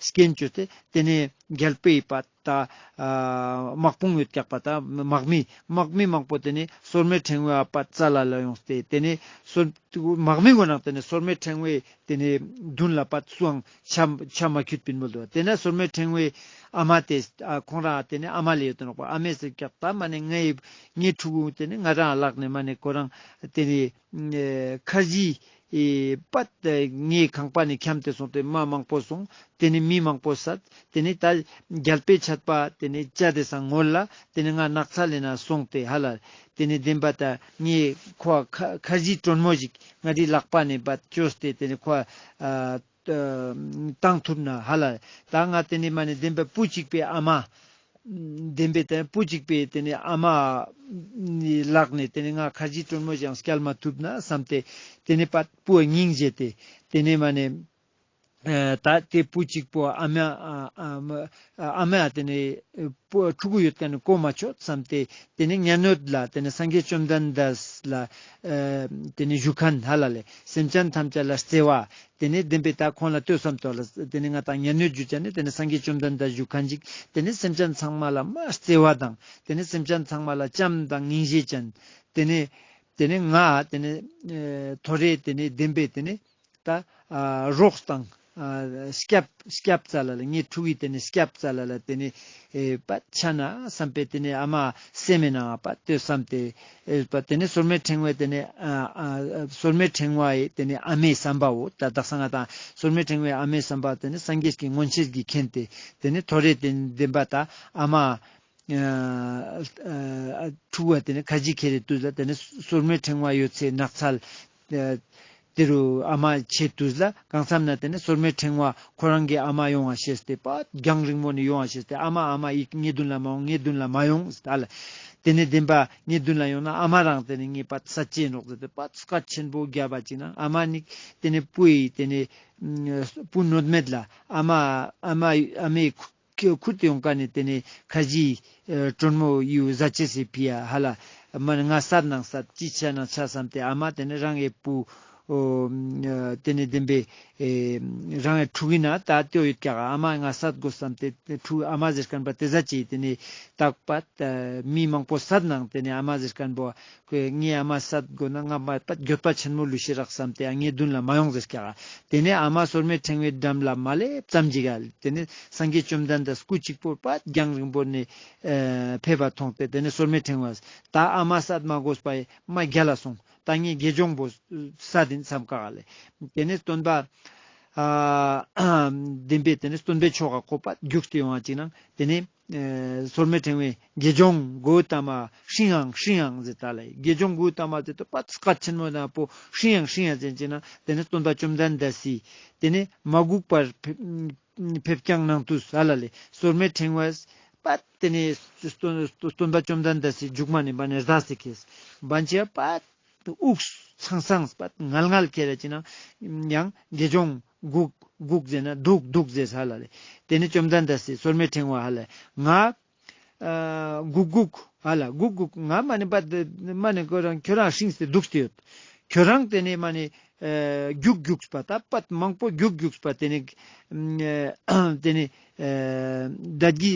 སྐྱེན་བཅོས་ཏེ་ཏེ་ནེ་རྒྱལ་པོའི་པད་ད་ཨ་དམག་དཔུང་ཡོད་ཀྱག་པ་ད་དམག་མི་དམག་མི་མང་པོ་ཏེ་ནེ་སོར་མོའི་ཕྲེང་བའི་པད་རྩ་ལ་ལ་ཡོངས་ཏེ་ཏེ་ནེ་སོར་དམག་མི་གུན་ནང་ཏེ་ནེ་སོར་མོའི་ཕྲེང་བའི་ཏེ་ནེ་མདུན་ལ་པད་སུའང་ཆ་ཆ་མ་ཁྱུད་པིན་མོལ་དུ་ཏེ་ནེ་སོར་མོའི་ཕྲེང་བའི་ཨ་མ་ཏེ་ཨ་ཁོང་རང་ཏེ་ནེ་ཨ་མ་ལེ་ཡོད་དེ་ནོག་པ། ཨ་མས་ཟེར་ཀྱག་ད་མ་ནེ་ངའི་ངའི་ཕྲུ་གུ་ཏེ་ནེ་ང་རང་ལག་ནེ་མ་ནེ་ཁོ་རང་ཏེ་ནེ་ཨེ་ཁར་ཇི་ཨེ་པད་ངའི་ཁང་པ་ནེ་འཁྱམས་ཏེ་སོང་སྟེ་མ་མང་པོ་སོང་། ཏེ་ནེ་མི་མང་པོ་སད། ཏེ་ནེ་ད་རྒྱལ་པོའི་ཆད་པ་ཏེ་ནེ་བཅད་དེ་སང་ངོ་ལ་ཏེ་ནེ་ང་ནགས་ཚལ་ལེ་ན་སོང་སྟེ་ཧ་ལ་ཏེ་ནེ་བདེན་པ་ད་ངའི་ཁོ་ཁ་ཁར་ཇི་དྲོན་མོ་ཞིག་ང་དེ་ལག་པ་ནེ་པད་བཅོས་ཏེ་ཏེ་ནེ་ཁོ་ཨ་བཏང་ཐུབ་ན་ཧ་ལ་ད་ང་ཏེ་ནེ་མ་ནེ་བདེན་པ་བུ་གཅིག་པའི་ཨ་མ་བདེན་པའི་ཏེ་བུ་གཅིག་པའི་ཏེ་ནེ་ཨ་མ་ལག་ནེ་ཏེ་ནེ་ང་ཁར་ཇི་དྲོན་མོ་ཞིག་སྐྱལ་མ་ཐུབ་ན་བསམ་སྟེ་ཏེ་ནེ་པད་བུ་སྙིང་རྗེ་སྟེ་ཏེ་ནེ་མ་ནེ་ཨ་ད་ཏེ་བུ་གཅིག་པོ་ཨ་མ་ཨ་ཨ་མ་ཨ་མ་ཏེ་ནེ་བུ་ཕྲུ་གུ་ཡོད་ཀ་ནེ་གོ་མ་ཆོད་བསམ་སྟེ་ཏེ་ནེ་ཉན་ནོད་ལ་ཏེ་ནེ་སངས་རྒྱས་བཅོམ་ལྡན་འདས་ལ་ཨ་ཏེ་ནེ་ཞུ་ཁན་ཧ་ལ་ལེ་སེམས་ཅན་ཐམས་ཅད་ལ་བརྩེ་བ། ཏེ་ནེ་བདེན་པའི་ད་ཁོང་ལ་ལྟོས་བསམ་ཏོ་ལ་ཏེ་ནེ་ང་ཏང་ཉན་ནོད་ཞུ་ཅན་ནི་ཏེ་ནེ་སངས་རྒྱས་བཅོམ་ལྡན་འདས་ཞུ་ཁན་ཅིག་ཏེ་ནེ་སེམས་ཅན་ཚང་མ་ལ་མ་བརྩེ་བ་དང་ཏེ་ནེ་སེམས་ཅན་ཚང་མ་ལ་བྱམས་དང་སྙིང་རྗེ་ཅན་ཏེ་ནེ་ཏེ་ནེ་ང་ཏེ་ནེ་ཨེ་ཐོ་རེ་ཏེ་ནེ་བདེན་པའི་ཏེ་ནེ་ད་ཨ་རོགས་དང་ཨ་སྐྱབས་སྐྱབས་རྩ་ལ་ལ་ངའི་ཕྲུ་གུའི་ཏེ་ནེ་སྐྱབས་རྩ་ལ་ལ་ཏེ་ནེ་ཨེ་པད་ཆ་ན་བསམ་པའི་ཏེ་ནེ་ཨ་མ་སེམས་མེད་ན་པད་ལྟོས་བསམ་སྟེ་ཨེ་པད་ཏེ་ནེ་སོར་མོའི་ཕྲེང་བའི་ཏེ་ནེ་ཨ་ཨ་སོར་མོའི་ཕྲེང་བའི་ཏེ་ནེ་ཨ་མའི་བསམ་པའོ་ད་དག་ས་ང་ཏང་སོར་མོའི་ཕྲེང་བའི་ཨ་མའི་བསམ་པ་ཏེ་ནེ་སངས་རྒྱས་ཀྱི་མངོན་ཤེས་ཀྱིས་མཁྱེན་ཏེ་ཏེ་ནེ་ཐོ་རེ་ཏེ་ནེ་བདེན་པ་ད་ཨ་མ་ཨ་ཨ་ཕྲུ་གུ་ཏེ་ནེ་ཁར་ཇི་ཁྱེར་རེ་དུས་ལ་ཏེ་ནེ་སོར་མོའི་ཕྲེང་བ་ཡོད་ཚེ་ནགས་ཚལ་ཨ་ཏེ་རུ་ཨ་མ་ཆེ་དུས་ལ་གང་འཚམ་ན་ཏེ་ནེ་སོར་མོའི་ཕྲེང་བ་ཁོ་རང་གི་ཨ་མ་ཡོང་བ་ཤེས་ཏེ་པད་རྒྱང་རིང་མོ་ནེ་ཡོང་བ་ཤེས་ཏེ་ཨ་མ་ཨ་མ་ཡིག་ངའི་མདུན་ལ་མ་ཡོང་ངའི་མདུན་ལ་མ་ཡོང་ཟེར་ལ། ཏེ་ནེ་བདེན་པ་ངའི་མདུན་ལ་ཡོང་ན་ཨ་མ་རང་ཏེ་ནེ་ངའི་པད་ས་ཅེ་ནོག་ཟེར་ཏེ་པད་སྐད་ཆེན་པོ་རྒྱབ་པ་ཅིག་ན་ཨ་མ་ནི་ཏེ་ནེ་བུའི་ཏེ་ནེ་བུ་ནོད་མེད་ལ་ཨ་མ་ཨ་མ་ཨ་མའི་ཁུ་ཁུར་ཏེ་ཡོང་ཀ་ནེ་ཏེ་ནེ་ཁར་ཇི་ཨ་དྲོན་མོ་ཡུ་ཟ་ཅེས་སི་ཕི་ཡ་ཧ་ལ་མ་ནེ་ང་སད་ནང་སད་ཅི་ཆ་ནང་ཆ་བསམ་སྟེ་ཨ་མ་ཏེ་ནེ་རང་ངི་བུ་ཨོ་ཨ་ཏེ་ནེ་བདེན་པའི་ཨེ་རང་ངི་ཕྲུ་གུ་ན་ད་ལྟོས་ཡོད་ཀྱག་ཨ་མ་ང་སད་དགོས་བསམ་སྟེ་ཕྲུ་ཨ་མ་ཟེར་ཁན་པ་ཏེ་ཟ་ཅེས་ཏེ་ནེ་ཏག་པད་མི་མང་པོ་སད་ནང་ཏེ་ནེ་ཨ་མ་ཟེར་ཁན་པོ་ཁོས་ངའི་ཨ་མ་སད་དགོས་ན་ང་མ་པད་འགྱོད་པ་ཆེན་མོ་ལུས་ཤེས་རག་བསམ་སྟེ་ཨ་ངའི་མདུན་ལ་མ་ཡོང་ཟེར་ཀྱག། ཏེ་ནེ་ཨ་མ་སོར་མོའི་ཕྲེང་བའི་འགྲམ་ལ་མ་ལེབ་ཙམ་ཅིག་ག་ཏེ་ནེ་སངས་རྒྱས་བཅོམ་ལྡན་འདས་སྐུ་གཅིག་པོ་པད་རྒྱང་རིང་པོ་ནེ་ཨེ་ཕེབས་པ་མཐོང་སྟེ་ཏེ་ནེ་སོར་མོའི་ཕྲེང་བ་ད་ཨ་མ་སད་མ་དགོས་པ་མ་རྒྱལ་ལ་སོང་ད་ངའི་དགེ་སྦྱོང་པོ་སད་ཨིན་བསམ་ཀ་ག་ལེ། ཏེ་ནེ་སྟོན་པ་ཨ་བདེན་པའི་ཏེ་ནེ་སྟོན་པའི་ཕྱོགས་ཀ་ཁོ་པད་རྒྱུགས་ཏེ་ཡོང་བ་ཅིག་ནང་ཏེ་ནེ། ཨེ་སོར་མོའི་ཕྲེང་བའི་དགེ་སྦྱོང་གཽ་ཏ་མ་ཧྲིང་ཡང་ཧྲིང་ཡང་ཟེར་ཏ་ལེ། དགེ་སྦྱོང་གཽ་ཏ་མ་ཟེར་ཏེ་པད་སྐད་ཆེན་མོ་ནང་པོ་ཧྲིང་ཡང་ཧྲིང་ཡང་ཟེར་ཅེ་ན་ཏེ་ནེ་སྟོན་པ་བཅོམ་ལྡན་འདས་སི་ཏེ་ནེ་མ་གུག་པར་ཕེབས་ཀྱང་ནང་དུ་ཧ་ལ་ལེ། སོར་མོའི་ཕྲེང་བས་པད་ཏེ་ནེ་སྟོན་སྟོན་པ་བཅོམ་ལྡན་འདས་སི་མཇུག་མ་ནེ་མ་ནེ་རྡ་སེ་ཁེས་བན་ཅེ་པད་དབུགས་ཚང་ཚང་པད་ངལ་ངལ་ཁྱེར་ར་ཅེ་ན་ཡང་དགེ་སྦྱོང་གུག་གུག་ཟེར་ན་དུག་དུག་ཟེར་ཧ་ལ་ལེ། ཏེ་ནེ་བཅོམ་ལྡན་འདས་སི་སོར་མོའི་ཕྲེང་བ་ཧ་ལ་ང་ཨ་གུག་གུག་ཧ་ལ་གུག་གུག་ང་མ་ནེ་པད་མ་ནེ་ཁྱོ་རང་ཁྱོ་རང་ཧྲིང་སྟེ་དུག་སྟེ་ཡོད། ཁྱོ་རང་ཏེ་ནེ་མ་ནེ་ཨ་རྒྱུག་རྒྱུགས་པ་ཏ་པད་མང་པོ་རྒྱུག་རྒྱུགས་པ་ཏེ་ནེ་ཨ་ཏེ་ནེ་ཨ་ད་གི་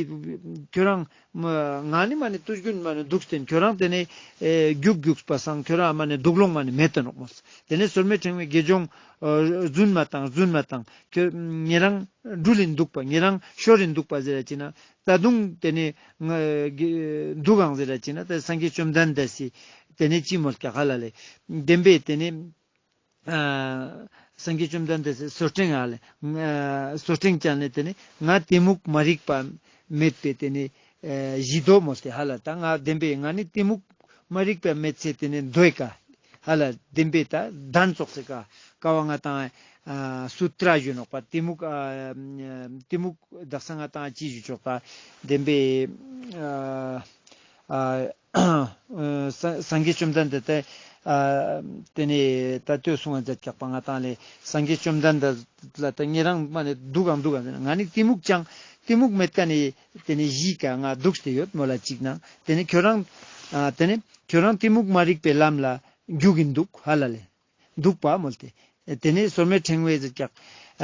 ཁྱོ་རང་ང་ནི་མ་ནེ་ཏུས་གྱུན་མ་ནེ་དུག་སྟེ་ཁྱོ་རང་ཏེ་ནེ་ཨེ་རྒྱུག་རྒྱུགས་པ་སང་ཁྱོ་རང་མ་ནེ་དུག་ལོང་མ་ནེ་མེད་དེ་ནོག་མོལ། ཏེ་ནེ་སོར་མོའི་ཕྲེང་བའི་དགེ་སྦྱོང་ཨ་རྫུན་མ་ཏང་རྫུན་མ་ཏང་ཁྱོ་ཉེ་རང་འགྲུལ་ལིན་དུག་པ་ཉེ་རང་ཤོར་ལིན་དུག་པ་ཟེར་ར་ཅེ་ན་ད་དུང་ཏེ་ནེ་ང་དུག་གང་ཟེར་ར་ཅེ་ན་ཏེ་སངས་རྒྱས་བཅོམ་ལྡན་འདས་སི་ཏེ་ནེ་ཅི་མོལ་ཀྱག་ཧ་ལ་ལེ། བདེན་པའི་ཏེ་ནེ་ཨ་སངས་རྒྱས་བཅོམ་ལྡན་འདས་སི་སོར་ཕྲེང་ཧ་ལ་ལེ། ཨ་སོར་ཕྲེང་ཅན་ལེ་ཏེ་ནེ་ང་གཏི་མུག་མ་རིག་པ་མེད་པའི་ཏེ་ནེ་ཨ་བཞི་དོ་མོལ་ཏེ་ཧ་ལ་ལེ། ད་ང་བདེན་པའི་ང་ནི་གཏི་མུག་མ་རིག་པ་མེད་ཚེ་ཏེ་ནེ་དོའི་ཀ་ཧ་ལ་ལེ་བདེན་པའི་ད་གདན་ཙོགས་སེ་ཀ་ཀ་བ་ང་ཏང་ཨ་སུ་ཏྲ་ཞུ་ནོག་པ་གཏི་མུག་ཨ་གཏི་མུག་དག་ས་ང་ཏང་ཅི་ཞུ་ཆོག་པ་བདེན་པའི་ཨ་ཨ་ཨ་སངས་རྒྱས་བཅོམ་ལྡན་འདས་ཏེ་ཨ་ཏེ་ནེ་ད་ལྟོས་གསུང་བ་མཛད་ཀྱག་པ་ང་ཏང་ལེ། སངས་རྒྱས་བཅོམ་ལྡན་འདས་ལ་ད་ཉེ་རང་མ་ནེ་དུག་གང་དུག་གང་ཟེར་ན་ང་ནི་གཏི་མུག་ཅང་གཏི་མུག་མེད་ཀ་ནེ་ཏེ་ནེ་བཞི་ཀ་ང་དུག་སྟེ་ཡོད་མོལ་ལ་ཅིག་ནང་ཏེ་ནེ་ཁྱོ་རང་ཨ་ཏེ་ནེ་ཁྱོ་རང་གཏི་མུག་མ་རིག་པའི་ལམ་ལ་རྒྱུག་གིན་དུག་ཧ་ལ་ལེ། དུག་པ་མོལ་ཏེ། ཏེ་ནེ་སོར་མོའི་ཕྲེང་བས་ཟེར་ཀྱག་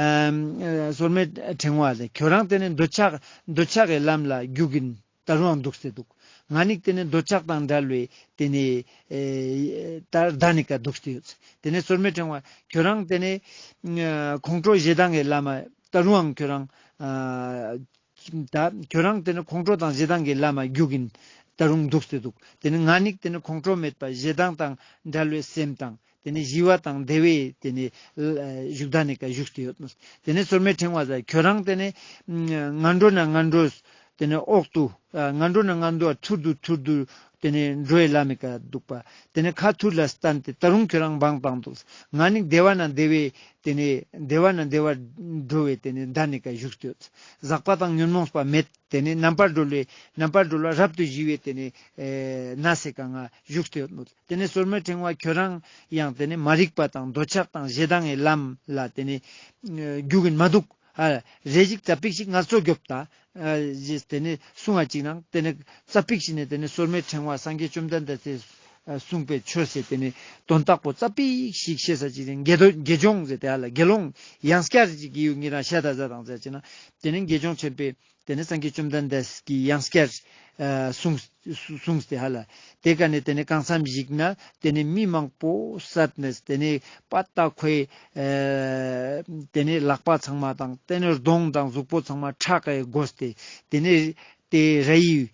ཨ་སོར་མོའི་ཕྲེང་བ་ཟེར་ཁྱོ་རང་ཏེ་ནེ་འདོད་ཆགས་འདོད་ཆགས་ཀྱི་ལམ་ལ་རྒྱུག་གིན་ད་རུང་དུག་སྟེ་དུག་ང་ནི་ཏེ་ནེ་འདོད་ཆགས་དང་བྲལ་བའི་ཏེ་ནེ་ཨེ་ད་ད་ནི་ཀ་དུག་སྟེ་ཡོད། ཏེ་ནེ་སོར་མོའི་ཕྲེང་བ་ཁྱོ་རང་ཏེ་ནེ་ཨ་ཁོང་ཁྲོ་ཞེ་སྡང་གི་ལམ་ད་རུང་ཁྱོ་རང་ཨ་ད་ཁྱོ་རང་ཏེ་ནེ་ཁོང་ཁྲོ་དང་ཞེ་སྡང་གི་ལམ་རྒྱུག་གིན་ད་རུང་དུག་སྟེ་དུག་ཏེ་ནེ་ང་ནི་ཏེ་ནེ་ཁོང་ཁྲོ་མེད་པ་ཞེ་སྡང་དང་བྲལ་བའི་སེམས་དང་ཏེ་ནེ་ཞི་བ་དང་བདེ་བའི་ཏེ་ནེ་ཨ་བཞུགས་ད་ནི་ཀ་བཞུགས་ཏེ་ཡོད། ཏེ་ནེ་སོར་མོའི་ཕྲེང་བ་ཟེར་ཁྱོ་རང་ཏེ་ནེ་ངན་འགྲོ་ན་ངན་འགྲོ་ཏེ་ནེ་འོག་ཏུ་ཨ་ངན་འགྲོ་ན་ངན་འགྲོ་ཐུར་དུ་ཐུར་དུ་ཏེ་ནེ་འགྲོ་བའི་ལམ་མི་ཀ་དུག་པ་ཏེ་ནེ་ཁ་ཐུར་ལ་བསྟན་ཏེ་ད་རུང་ཁྱོ་རང་བང་བཏང་དུག་ང་ནི་བདེ་བ་ན་བདེ་བའི་ཏེ་ནེ་བདེ་བ་ན་བདེ་བ་འགྲོ་བའི་ཏེ་ནེ་ད་ནི་ཀ་བཞུགས་ཏེ་ཡོད། ཟག་པ་དང་ཉོན་མོངས་པ་མེད། ཏེ་ནེ་རྣམ་པར་གྲོལ་བའི་རྣམ་པར་གྲོལ་བ་རབ་ཏུ་ཞི་བའི་ཏེ་ནེ་ཨེ་ན་སེ་ཀ་ང་བཞུགས་ཏེ་ཡོད་མོད། ཏེ་ནེ་སོར་མོའི་ཕྲེང་བ་ཁྱོ་རང་ཡང་ཏེ་ནེ་མ་རིག་པ་དང་འདོད་ཆགས་དང་ཞེ་སྡང་གི་ལམ་ལ་ཏེ་ནེ་ཨེ་རྒྱུག་གིན་མ་དུག་ཨ་རེ་ཞིག་ཙ་པིག་ཞིག་ངལ་གསོ་རྒྱོབ་ད། ཨ་ཞེས་ཏེ་ནེ་གསུང་བ་ཅིག་ནང་ཏེ་ནེ་ཙ་པིག་ཞིག་ནེ་ཏེ་ནེ་སོར་མོའི་ཕྲེང་བ་སངས་རྒྱས་བཅོམ་ལྡན་འདས་སི་གསུངས་པའི་ཆོས་སི་ཏེ་ནེ་དོན་དག་པོ་ཙ་པིག་ཞིག་ཤེས་ས་ཅིག་ཏེ་དགེ་དོ་དགེ་སྦྱོང་ཟེར་ཏེ་ཧ་ལ་དགེ་སློང་ཡང་སྐྱར་ཅིག་གི་ཡུལ་ཉེ་རང་ཤ་ད་ཟ་དང་ཟེར་ཅེ་ན་ཏེ་ནེ་དགེ་སྦྱོང་ཆེན་པོས་ཏེ་ནེ་སངས་རྒྱས་བཅོམ་ལྡན་འདས་ཀྱི་ཡང་སྐྱར་ཨ་གསུངས་གསུངས་ཏེ་ཧ་ལ། ཏེ་ཀ་ནེ་ཏེ་ནེ་གང་འཚམ་ཞིག་ན་ཏེ་ནེ་མི་མང་པོ་བསད་ནས་ཏེ་ནེ་པ་ཏ་ཁོའི་ཨ་ཏེ་ནེ་ལག་པ་ཚང་མ་དང་ཏེ་ནེ་གདོང་དང་གཟུགས་པོ་ཚང་མ་ཁྲག་གིས་བསྒོས་ཏེ་ཏེ་ནེ་ཏེ་ར་ཡི་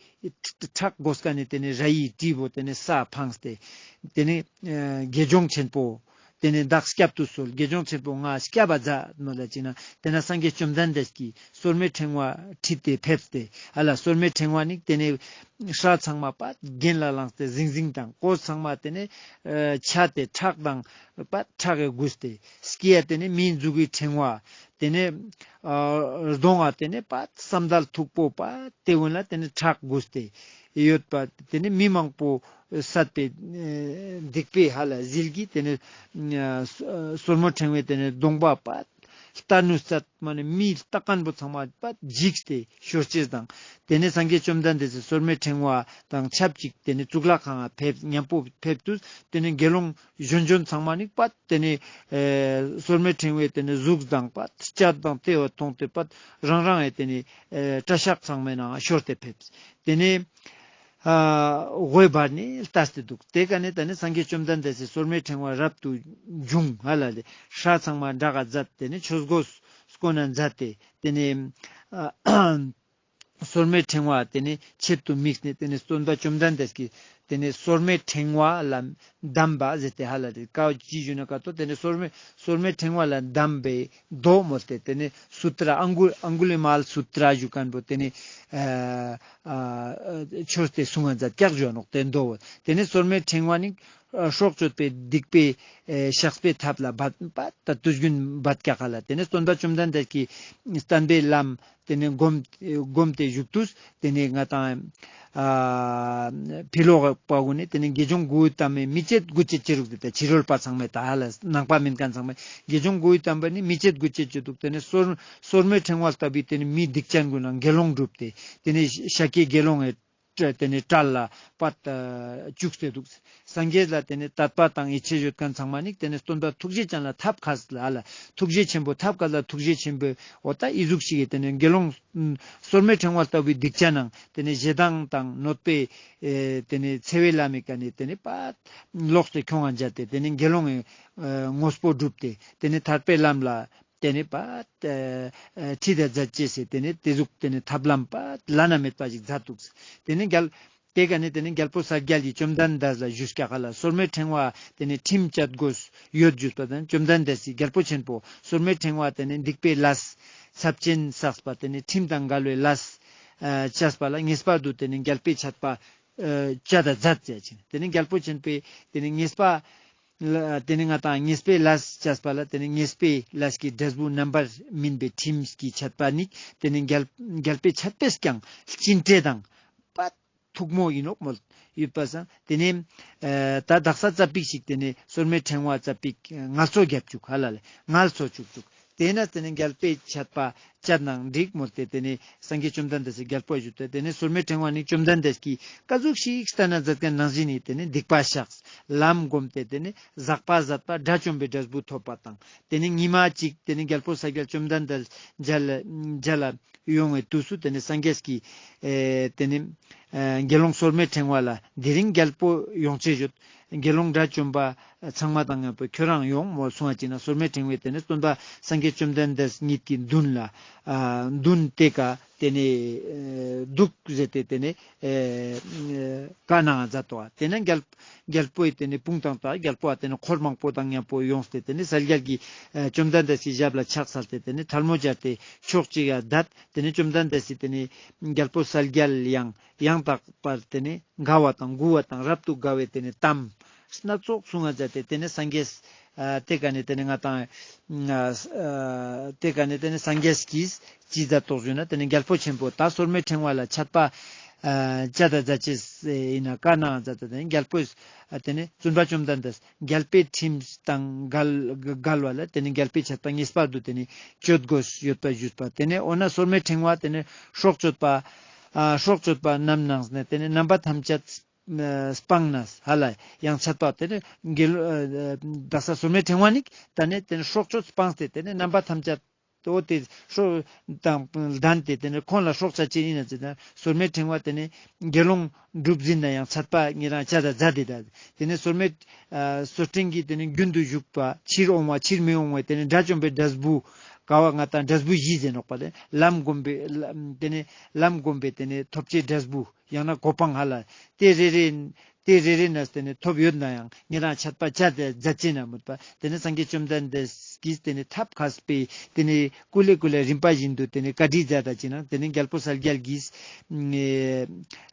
ཁྲག་བསྒོས་ཀ་ནེ་ཏེ་ནེ་ར་ཡི་གྲི་བོ་ཏེ་ནེ་ས་འཕངས་ཏེ་ཏེ་ནེ་ཨ་དགེ་སྦྱོང་ཆེན་པོ་ཏེ་ནེ་བདག་བསྐྱབ་ཏུ་གསོལ། དགེ་སྦྱོང་ཆེན་པོ་ང་བསྐྱབ་པ་མཛད་མོལ་ལ་ཅིག་ན་ཏེ་ན་སངས་རྒྱས་བཅོམ་ལྡན་འདས་ཀྱིས་སོར་མོའི་ཕྲེང་བ་ཁྲིད་དེ་ཕེབས་ཏེ་ཧ་ལ་སོར་མོའི་ཕྲེང་བ་ནི་ཏེ་ནེ་སྲ་ཚང་མ་པ་གྱེན་ལ་ལངས་ཏེ་ཟིང་ཟིང་དང་གོས་ཚང་མ་ཏེ་ནེ་ཨ་ཆད་དེ་ཁྲག་དང་པ་ཁྲག་གིས་བསྒོས་ཏེ་སྐེ་ཡ་ཏེ་ནེ་མིའི་མཛུ་གུའི་ཕྲེང་བ་ཏེ་ནེ་ཨ་གདོང་ང་ཏེ་ནེ་པ་ཟམ་ཐལ་མཐུག་པོ་པ་ཏེ་གུན་ལ་ཏེ་ནེ་ཁྲག་བསྒོས་ཏེ་ཡོད་པ་ཏེ་ནེ་མི་མང་པོ་བསད་པའི་ཨེ་སྡིག་པའི་ཧ་ལ་ཟིལ་གྱིས་ཏེ་ནེ་ཨ་སོ་སོར་མོ་ཕྲེང་བའི་ཏེ་ནེ་གདོང་པ་པ་ལྟ་ནུས་ཚད་མ་ནེ་མི་ལྟ་མཁན་པོ་ཚང་མ་པ་འཇིགས་ཏེ་ཤོར་ཅེས་དང་། ཏེ་ནེ་སངས་རྒྱས་བཅོམ་ལྡན་འདས་སི་སོར་མོའི་ཕྲེང་བ་དང་ཆབས་ཅིག་ཏེ་ནེ་གཙུག་ལག་ཁང་ང་ཕེབས་མཉམ་པོ་ཕེབས་དུས་ཏེ་ནེ་དགེ་སློང་གཞོན་གཞོན་ཚང་མ་ནི་པ་ཏེ་ནེ་ཨེ་སོར་མོའི་ཕྲེང་བའི་ཏེ་ནེ་གཟུགས་དང་པ་སྐྱ་དང་ཏེ་བ་མཐོང་སྟེ་པ་རང་རང་ཨེ་ཏེ་ནེ་ཨེ་གྲྭ་ཤག་ཚང་མའི་ནང་ང་ཤོར་ཏེ་ཕེབས། ཏེ་ནེ་ཨ་འོད་འབར་ནེ་ལྟས་ཏེ་དུག་ཏེ་ཀ་ནེ་ཏེ་ནེ་སངས་རྒྱས་བཅོམ་ལྡན་འདས་སི་སོར་མོའི་ཕྲེང་བ་རབ་ཏུ་བྱུང་ཧ་ལ་ལེ། སྲས་ཚང་མ་འདྲ་ག་མཛད་ཏེ་ནེ་ཆོས་གོས་གོན་ན་མཛད་དེ་ཏེ་ནེ་ཨ་སོར་མོའི་ཕྲེང་བ་ཏེ་ནེ་ཆེད་དུ་དམིགས་ནེ་ཏེ་ནེ་སྟོན་པ་བཅོམ་ལྡན་འདས་ཀྱིས་ ཏེ་ནེ་སོར་མོའི་ཕྲེང་བ་ལ་གདམས་པ་ཟེར་ཏེ་ཧ་ལ་རེ་ཀ་ཅི་ཞུ་ན་ཀ་ཏོ་ཏེ་ནེ་སོར་མོའི་སོར་མོའི་ཕྲེང་བ་ལ་གདམས་པའི་མདོ་མོལ་ཏེ་ཏེ་ནེ་སུ་ཏྲ་ཨང་གུ་ཨང་གུ་ལི་མལ་སུ་ཏྲ་ཞུ་ཁན་པོ་ཏེ་ནེ་ཨ་ཨ་ཆོས་ཏེ་གསུང་ང་མཛད་ཀྱག་ཞུ་ནོག་ཏེ་མདོ་བོ། ཏེ་ནེ་སོར་མོའི་ཕྲེང་བ་ནི་ཨ་སྲོག་གཅོད་པའི་སྡིག་པའི་ཨེ་བཤགས་པའི་ཐབས་ལ་འབད་པ་ད་དུས་རྒྱུན་འབད་ཀྱག་ཧ་ལ། ཏེ་ནེ་སྟོན་པ་བཅོམ་ལྡན་འདས་ཀྱི་བསྟན་པའི་ལམ་ཏེ་ནེ་སྒོམ་སྒོམ་སྟེ་བཞུགས་དུས་ཏེ་ནེ་ང་དང་ཨ་ཕི་ལོག་པ་གུན་ནི་ཏེ་ནེ་དགེ་སྦྱོང་དགུ་པོའི་དམ་པའི་མི་བྱེད་དགུ་བྱེད་ཅི་རུག་ཏེ་ཕྱི་རོལ་པ་ཚང་མའི་ད་ཧ་ལ་ནང་པ་མིན་ཁན་ཚང་མའི་དགེ་སྦྱོང་དགུ་པོའི་དམ་པའི་ནི་མི་བྱེད་དགུ་བྱེད་ཅི་རུག་ཏེ་ནེ་སོར་སོར་མོའི་ཕྲེང་བ་ལྟ་བུའི་ཏེ་ནེ་མི་སྡིག་ཅན་གུན་ལ་དགེ་སློང་སྒྲུབ་སྟེ་ཏེ་ནེ་ཤཱཀྱའི་དགེ་སློང་ངི་ཏེ་ནེ་གྲལ་ལ་པད་བཅུག་སྟེ་འདུག། སངས་རྒྱས་ལ་ཏེ་ནེ་དད་པ་དང་ཡིད་ཆེས་ཡོད་ཁན་ཚང་མ་ནི་ཏེ་ནེ་སྟོན་པ་ཐུགས་རྗེ་ཅན་ལ་ཐབས་མཁས་ལ་ལ་ཐུགས་རྗེ་ཆེན་པོ་ཐབས་མཁས་ལ་ཐུགས་རྗེ་ཆེན་པོ་འོ་ད་ཨི་ཟུག་ཞིག་གི་ཏེ་ནེ་དགེ་སློང་སོར་མོའི་ཕྲེང་བ་ལྟ་བུའི་སྡིག་ཅན་ནང་ཏེ་ནེ་ཞེ་སྡང་དང་གནོད་པའི་ཨེ་ཏེ་ནེ་འཚེ་བའི་ལམ་མི་ཀ་ནེ་ཏེ་ནེ་པད་ལོག་སྟེ་ཁྱོང་ང་མཛད་དེ་ཏེ་ནེ་དགེ་སློང་ངི་ཨེ་དངོས་པོ་སྒྲུབ་སྟེ་ཏེ་ནེ་ཐར་པའི་ལམ་ལ་ཏེ་ནེ་པད་ཨ་ཁྲིད་ད་མཛད་ཅེས་སི་ཏེ་ནེ་ཏེ་ཟུག་ཏེ་ནེ་ཐབས་ལམ་པད་བླ་ན་མེད་པ་ཞིག་མཛད་འདུག། ཏེ་ནེ་རྒྱལ་ཏེ་ཀ་ནེ་ཏེ་ནེ་རྒྱལ་པོ་གསལ་རྒྱལ་གྱིས་བཅོམ་ལྡན་འདས་ལ་ཞུས་ཀྱག་ལ་སོར་མོའི་ཕྲེང་བ་ཏེ་ནེ་ཁྲིམས་བཅད་དགོས་ཡོད་ཞུས་པ་དང་བཅོམ་ལྡན་འདས་སི་རྒྱལ་པོ་ཆེན་པོ་སོར་མོའི་ཕྲེང་བ་ཏེ་ནེ་སྡིག་པའི་ལས་ཚབས་ཆེན་བསགས་པ་ཏེ་ནེ་ཁྲིམས་དང་འགལ་བའི་ལས་ཨ་བཅས་པ་ལ་ངེས་པར་དུ་ཏེ་ནེ་རྒྱལ་པོའི་ཆད་པ་ཨ་བཅད་ད་མཛད་ཅེས་ཅི་ན་ཏེ་ནེ་རྒྱལ་པོ་ཆེན་པོས་ཏེ་ནེ་ངེས་པ་ལ་ཏེ་ནེ་ང་དང་ཉེས་པའི་ལས་བཅས་པ་ལ་ཏེ་ནེ་ཉེས་པའི་ལས་ཀྱི་འབྲས་བུ་རྣམ་པར་སྨིན་པའི་ཁྲིམས་ཀྱི་ཆད་པ་ནི་ཏེ་ནེ་རྒྱལ་རྒྱལ་པོའི་ཆད་པས་ཀྱང་སྦྱིན་འབྲས་དང་པད་ཐུགས་མོ་ཡིན་ནོག་མོལ་ཡོད་པ་སང་ཏེ་ནེ་ཨ་ད་དག་ས་ཙ་པིག་ཞིག་ཏེ་ནེ་སོར་མོའི་ཕྲེང་བ་ཙ་པིག་ངལ་གསོ་རྒྱབ་བཅུག་ཧ་ལ་ལེ་ངལ་གསོ་བཅུག་བཅུག། ཏེ་ནེ་ཏེ་ནེ་རྒྱལ་པོའི་ཆད་པ་བཅད་ནའང་འགྲིག་མོལ་ཏེ་ཏེ་ནེ་སངས་རྒྱས་བཅོམ་ལྡན་འདས་སི་རྒྱལ་པོ་ཞུས་ཏེ་ཏེ་ནེ་སོར་མོའི་ཕྲེང་བ་ནི་བཅོམ་ལྡན་འདས་ཀྱིས་ཀ་ཟུག་ཞིག་བསྟན་ན་མཛད་ཁན་ནང་བཞིན་ནི་ཏེ་ནེ་སྡིག་པ་བཤགས་ལམ་བསྒོམས་ཏེ་ཏེ་ནེ་ཟག་པ་ཟད་པ་དགྲ་བཅོམ་པའི་འབྲས་བུ་ཐོབ་པ་དང་ཏེ་ནེ་ཉི་མ་གཅིག་ཏེ་ནེ་རྒྱལ་པོ་གསལ་རྒྱལ་བཅོམ་ལྡན་འདས་མཇལ་མཇལ་ལ་ཡོང་བའི་དུས་སུ་ཏེ་ནེ་སངས་རྒྱས་ཀྱིས་ཨེ་ཏེ་ནེ་ཨ་དགེ་སློང་སོར་མོའི་ཕྲེང་བ་ལ་དེ་རིང་རྒྱལ་པོ་ཡོང་ཅེས་ཡོད། དགེ་སློང་དགྲ་བཅོམ་པ་ཚང་མ་དང་མཉམ་པོ་ཁྱོད་རང་ཡོང་མོལ་གསུངས་པ་ཅིག་ན་སོར་མོའི་ཕྲེང་བས་ཏེ་ནེ་སྟོན་པ་སངས་རྒྱས་བཅོམ་ལྡན་འདས་ཉིད་ཀྱི་མདུན་ལ་ཨ་མདུན་ཏེ་ཀ་ཏེ་ནེ་ཨེ་འདུག་ཟེར་ཏེ་ཏེ་ནེ་ཨེ་བཀའ་གནང་མཛད་དོ། ཏེ་ནེ་རྒྱལ་རྒྱལ་པོའི་ཏེ་ནེ་དཔུང་དང་ད་རྒྱལ་པོ་ཨ་ཏེ་ནེ་འཁོར་མང་པོ་དང་མཉམ་པོ་ཡོངས་ཏེ་ཏེ་ནེ་གསལ་རྒྱལ་གྱི་ཨེ་བཅོམ་ལྡན་འདས་ཀྱི་ཞབས་ལ་ཕྱག་འཚལ་ཏེ་ཏེ་ནེ་ཐལ་མོ་སྦྱར་ཏེ་ཕྱོགས་གཅིག་ག་བསྡད། ཏེ་ནེ་བཅོམ་ལྡན་འདས་སི་ཏེ་ནེ་རྒྱལ་པོ་གསལ་རྒྱལ་ཡང་ཡང་དག་པར་ཏེ་ནེ་དགའ་བ་དང་མགུ་བ་དང་རབ་ཏུ་དགའ་བའི་ཏེ་ནེ་གཏམ་སྣ་ཚོགས་གསུང་ང་མཛད་དེ་ཏེ་ནེ་སངས་རྒྱས་ཨ་ཏེ་ཀ་ནེ་ཏེ་ནེ་ང་དང་ཨ་ཏེ་ཀ་ནེ་ཏེ་ནེ་སངས་རྒྱས་ཀྱིས་ཅི་མཛད་དོ་ཞུ་ན་ཏེ་ནེ་རྒྱལ་པོ་ཆེན་པོ་ད་སོར་མོའི་ཕྲེང་བ་ལ་ཆད་པ་ཨ་བཅད་ད་མཛད་ཅེས་ཨིན་ན་བཀའ་གནང་མཛད་དེ་ཏེ་ནེ་རྒྱལ་པོས་ཨ་ཏེ་ནེ་བཙུན་པ་བཅོམ་ལྡན་འདས་རྒྱལ་པོའི་ཁྲིམས་དང་འགལ་འགལ་བ་ལ་ཏེ་ནེ་རྒྱལ་པོའི་ཆད་པ་ངེས་པར་དུ་ཏེ་ནེ་གཅོད་དགོས་ཡོད་པ་ཞུས་པ། ཏེ་ནེ་འོ་ན་སོར་མོའི་ཕྲེང་བ་ཏེ་ནེ་སྲོག་གཅོད་པ་ཨ་སྲོག་གཅོད་པ་རྣམས་ནང་ནེ་ཏེ་ནེ་རྣམ་པ་ཐམས་ཅད་ཨ་སྤངས་ནས་ཧ་ལ་ཡང་ཆད་པ་ཏེ་ནེ་དགེ་སློང་ཨ་ཨ་དག་ས་སོར་མོའི་ཕྲེང་བ་ནི་ད་ནི་ཏེ་ནེ་སྲོག་གཅོད་སྤངས་ཏེ་ཏེ་ནེ་རྣམ་པ་ཐམས་ཅད་འོ་ཏེ་སྲོག་དང་ལྡན་ཏེ་ཏེ་ནེ་ཁོང་ལ་སྲོག་ཆད་ཅེས་ཨིན་ན་ཟེར་ན་སོར་མོའི་ཕྲེང་བ་ཏེ་ནེ་དགེ་སློང་སྒྲུབ་ཟིན་ན་ཡང་ཆད་པ་ཉེ་རང་ཆད་ད་མཛད་དེ་ད་ཏེ་ནེ་སོར་མོའི་ཨ་སོར་ཕྲེང་གི་ཏེ་ནེ་རྒྱུན་དུ་ཞུགས་པ་ཕྱིར་འོང་བ་ཕྱིར་མི་འོང་བའི་ཏེ་ནེ་དགྲ་བཅོམ་པའི་འབྲས་བུ་ག་བ་ང་དང་འབྲས་བུ་བཞི་ཟེར་ནོག་པ་ལེ། ལམ་བསྒོམས་པའི་ལམ་ཏེ་ནེ་ལམ་བསྒོམས་པའི་ཏེ་ནེ་ཐོབ་ཅེས་འབྲས་བུ་ཡང་ན་གོ་འཕང་ཧ་ལ་ཏེ་རེ་རེ་ཏེ་རེ་རེ་ནས་ཏེ་ནེ་ཐོབ་ཡོད་ན་ཡང་ཉེ་རང་ཆད་པ་བཅད་དེ་མཛད་ཅེས་ན་མོད་པ། ཏེ་ནེ་སངས་རྒྱས་བཅོམ་ལྡན་འདས་ཀྱིས་ཏེ་ནེ་ཐབས་མཁས་པའི་ཏེ་ནེ་ཀུ་ལེ་ཀུ་ལེ་རིམ་པ་བཞིན་དུ་ཏེ་ནེ་བཀའ་འདྲི་མཛད་ད་ཅིག་ན་ཏེ་ནེ་རྒྱལ་པོ་གསལ་རྒྱལ་གྱིས་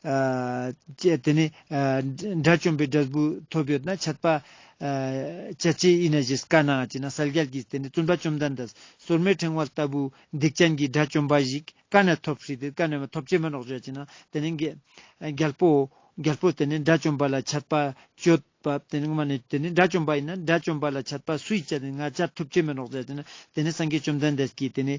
ཨ་ཏེ་ནེ་ཨ་དགྲ་བཅོམ་པའི་འབྲས་བུ་ཐོབ་ཡོད་ན་ཆད་པ་ཨ་བཅད་ཅེས་ཨིན་ན་ཞེས་བཀའ་གནང་ཅིག་ན་གསལ་རྒྱལ་གྱིས་ཏེ་ནེ་བཙུན་པ་བཅོམ་ལྡན་འདས་སོར་མོའི་ཕྲེང་བ་ལྟ་བུ་སྡིག་ཅན་གྱི་དགྲ་བཅོམ་པ་ཞིག་ཀ་ནེ་ཐོབ་སྲིད་དེ་ཀ་ནེ་མ་ཐོབ་ཅེས་མ་ནོག་ཟེར་ཅིག་ན་ཏེ་ནེ་རྒྱལ་པོ་རྒྱལ་པོ་ཏེ་ནེ་དགྲ་བཅོམ་པ་ལ་ཆད་པ་གཅོད་པ་ཏེ་ནེ་མ་ནེ་ཏེ་ནེ་དགྲ་བཅོམ་པ་ཨིན་ན་དགྲ་བཅོམ་པ་ལ་ཆད་པ་སུས་བཅད་དེ་ང་བཅད་ཐུབ་ཅེས་མེད་ནོག་ཟེར་ཏེ་ནེ་ཏེ་ནེ་སངས་རྒྱས་བཅོམ་ལྡན་འདས་ཀྱིས་ཏེ་ནེ་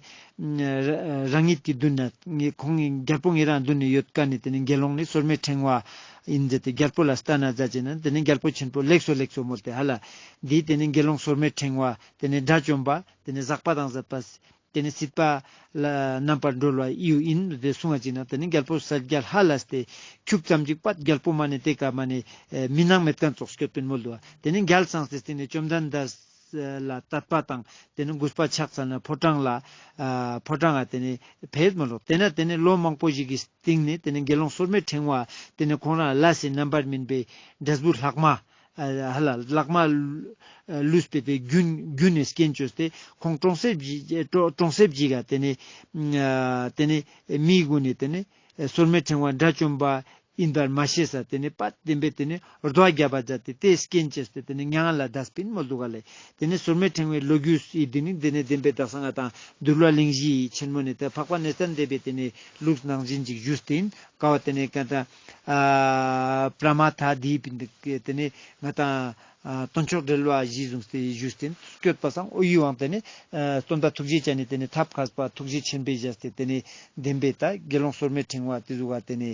རང་ཉིད་ཀྱི་མདུན་ན་ཁོང་གི་རྒྱལ་པོ་ཉེ་རང་མདུན་ན་ཡོད་ཀ་ནེ་ཏེ་ནེ་དགེ་སློང་ནི་སོར་མོའི་ཕྲེང་བ་ཨིན་ཟེར་ཏེ་རྒྱལ་པོ་ལ་བསྟན་ན་མཛད་ཅིག་ན་ཏེ་ནེ་རྒྱལ་པོ་ཆེན་པོ་ལེགས་སོ་ལེགས་སོ་མོལ་ཏེ་ཧ་ལ་འདི་ཏེ་ནེ་དགེ་སློང་སོར་མོའི་ཕྲེང་བ་ཏེ་ནེ་དགྲ་བཅོམ་པ་ཏེ་ནེ་ཟག་པ་དང་ཟད་པ། ཏེ་ནེ་སྲིད་པ་ལ་རྣམ་པར་གྲོལ་བ་ཡིའུ་ཨིན་ཏེ་གསུང་བ་ཅིག་ན་ཏེ་ནེ་རྒྱལ་པོ་གསལ་རྒྱལ་ཧ་ལས་ཏེ་ཁྱུག་ཙམ་ཅིག་པད་རྒྱལ་པོ་མ་ནེ་ཏེ་ཀ་མ་ནེ་མི་སྣང་མེད་ཁན་ཙོགས་སྐྱོད་པིན་མོལ་དུག་པ། ཏེ་ནེ་རྒྱལ་སངས་ཏེ་ཏེ་ནེ་བཅོམ་ལྡན་འདས་ ལ་དད་པ་དང་ཏེ་ནེ་གུས་པ་ཆགས་ཚར་ན་ཕོ་བྲང་ལ་ཨ་ཕོ་བྲང་ང་ཏེ་ནེ་ཕེབས་མ་ལོག། ཏེ་ནེ་ཏེ་ནེ་ལོ་མང་པོ་ཞིག་གི་སྟིང་ནེ་ཏེ་ནེ་དགེ་སློང་སོར་མོའི་ཕྲེང་བ་ཏེ་ནེ་ཁོང་རང་ལས་སི་རྣམ་པར་སྨིན་པའི་འབྲས་བུ་ལྷག་མ་ཨ་ཧ་ལ་ལྷག་མ་ལུས་པའི་ཏེ་རྒྱུན་རྒྱུན་ནེ་སྐྱེན་བཅོས་ཏེ་ཁོང་གྲོང་གསེབ་ཅིག་གྲོང་གྲོང་གསེབ་ཅིག་ག་ཏེ་ནེ་ཨ་ཏེ་ནེ་མིའི་སྒོ་ནེ་ཏེ་ནེ་སོར་མོའི་ཕྲེང་བ་དགྲ་བཅོམ་པ་ཨིན་པར་མ་ཤེས་ས་ཏེ་ནེ་པ་བདེན་པའི་ཏེ་ནེ་རྡོ་བརྒྱབ་པ་མཛད་དེ་ཏེ་སྐྱེན་བཅོས་ཏེ་ཏེ་ནེ་མྱ་ངན་ལས་འདས་པིན་མོལ་འདུག་ག་ལེ། ཏེ་ནེ་སོར་མོའི་ཕྲེང་བའི་ལོ་རྒྱུས་སི་ཏེ་ནེ་ཏེ་ནེ་བདེན་པའི་དག་ས་ང་དང་འདུལ་བ་གླེང་གཞི་ཆེན་མོ་ནེ་ཏེ་འཕགས་པ་གནས་བརྟན་སྡེ་པའི་ཏེ་ནེ་ལུགས་ནང་བཞིན་ཅིག་ཞུས་ཏེ་ཨིན། ཀ་བ་ཏེ་ནེ་ཀ་ད་ཨ་པྲ་མ་ཐ་དི་པིན་ཏེ་ཏེ་ནེ་ང་དང་ཨ་སྟོན་མཆོག་འགྲེལ་བ་གཞི་བཟུང་སྟེ་ཞུས་ཏེ་སྐྱོད་པ་སང་ཨོ་ཡི་ཝང་ཏེ་ནེ་ཨ་སྟོན་པ་ཐུགས་རྗེ་ཅན་ནི་ཏེ་ནེ་ཐབས་མཁས་པ་ཐུགས་རྗེ་ཆེན་པོའི་ཞལ་ཏེ་ཏེ་ནེ་བདེན་པའི་ད་དགེ་སློང་སོར་མོའི་ཕྲེང་བ་ཏེ་ཟུག་ག་ཏེ་ནེ་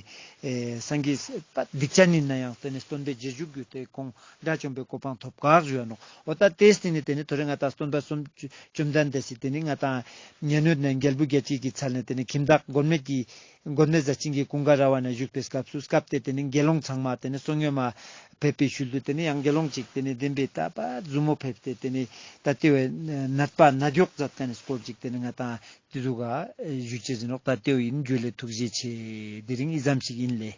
ཨེ་སངས་རྒྱས་པ་སྡིག་ཅན་ནི་ན་ཡང་ཏེ་ནེ་སྟོན་པའི་རྗེས་འཇུག་གི་ཏེ་ཁོང་དགྲ་བཅོམ་པའི་གོ་འཕང་ཐོབ་ག་ཞུ་ཡ་ནོག། འོ་ད་ཏེ་སྟེ་ནེ་ཏེ་ནེ་ཐོ་རེ་ང་དང་སྟོན་པ་གསུམ་བཅོམ་ལྡན་འདས་སི་ཏེ་ནེ་ང་དང་མྱ་ངན་ནེ་རྒྱལ་བུ་རྒྱལ་བྱེད་ཀྱི་ཚལ་ནེ་ཏེ་ནེ་ཁྱིམ་བདག་མགོན་མེད་ཀྱི་མགོན་མེད་ཟས་སྦྱིན་གྱི་ཀུན་དགའ་ར་བ་ནེ་བཞུགས་པའི་སྐབས་སུ་སྐབས་ཏེ་ཏེ་ནེ་དགེ་སློང་ཚང་མ་ཏེ་ནེ་བསོད་སྙོམས་མ་ཕེབས་པའི་ཤུལ་དུ་ཏེ་ནེ་ཡང་དགེ་སློང་ཅིག་ཏེ་ནེ་བདེན་པའི་ད་པ་ཟུ་མོ་ཕེབས་ཏེ་ཏེ་ནེ་ད་ཏེ་བའི་ནད་པ་ནད་གཡོག་མཛད་མཁན་ནི་སྐོར་ཅིག་ཏེ་ནེ་ང་དང་ཏེ་ཟུག་ག་ཞུ་ཅེས་ཨིན་ནོག། ད་ཏེ་བོ་ཨིན། ཇུ་ལེ། ཐུགས་རྗེ་ཆེ། དེ་རིང་འི་ཙམ་ཞིག་ཨིན་ལེ།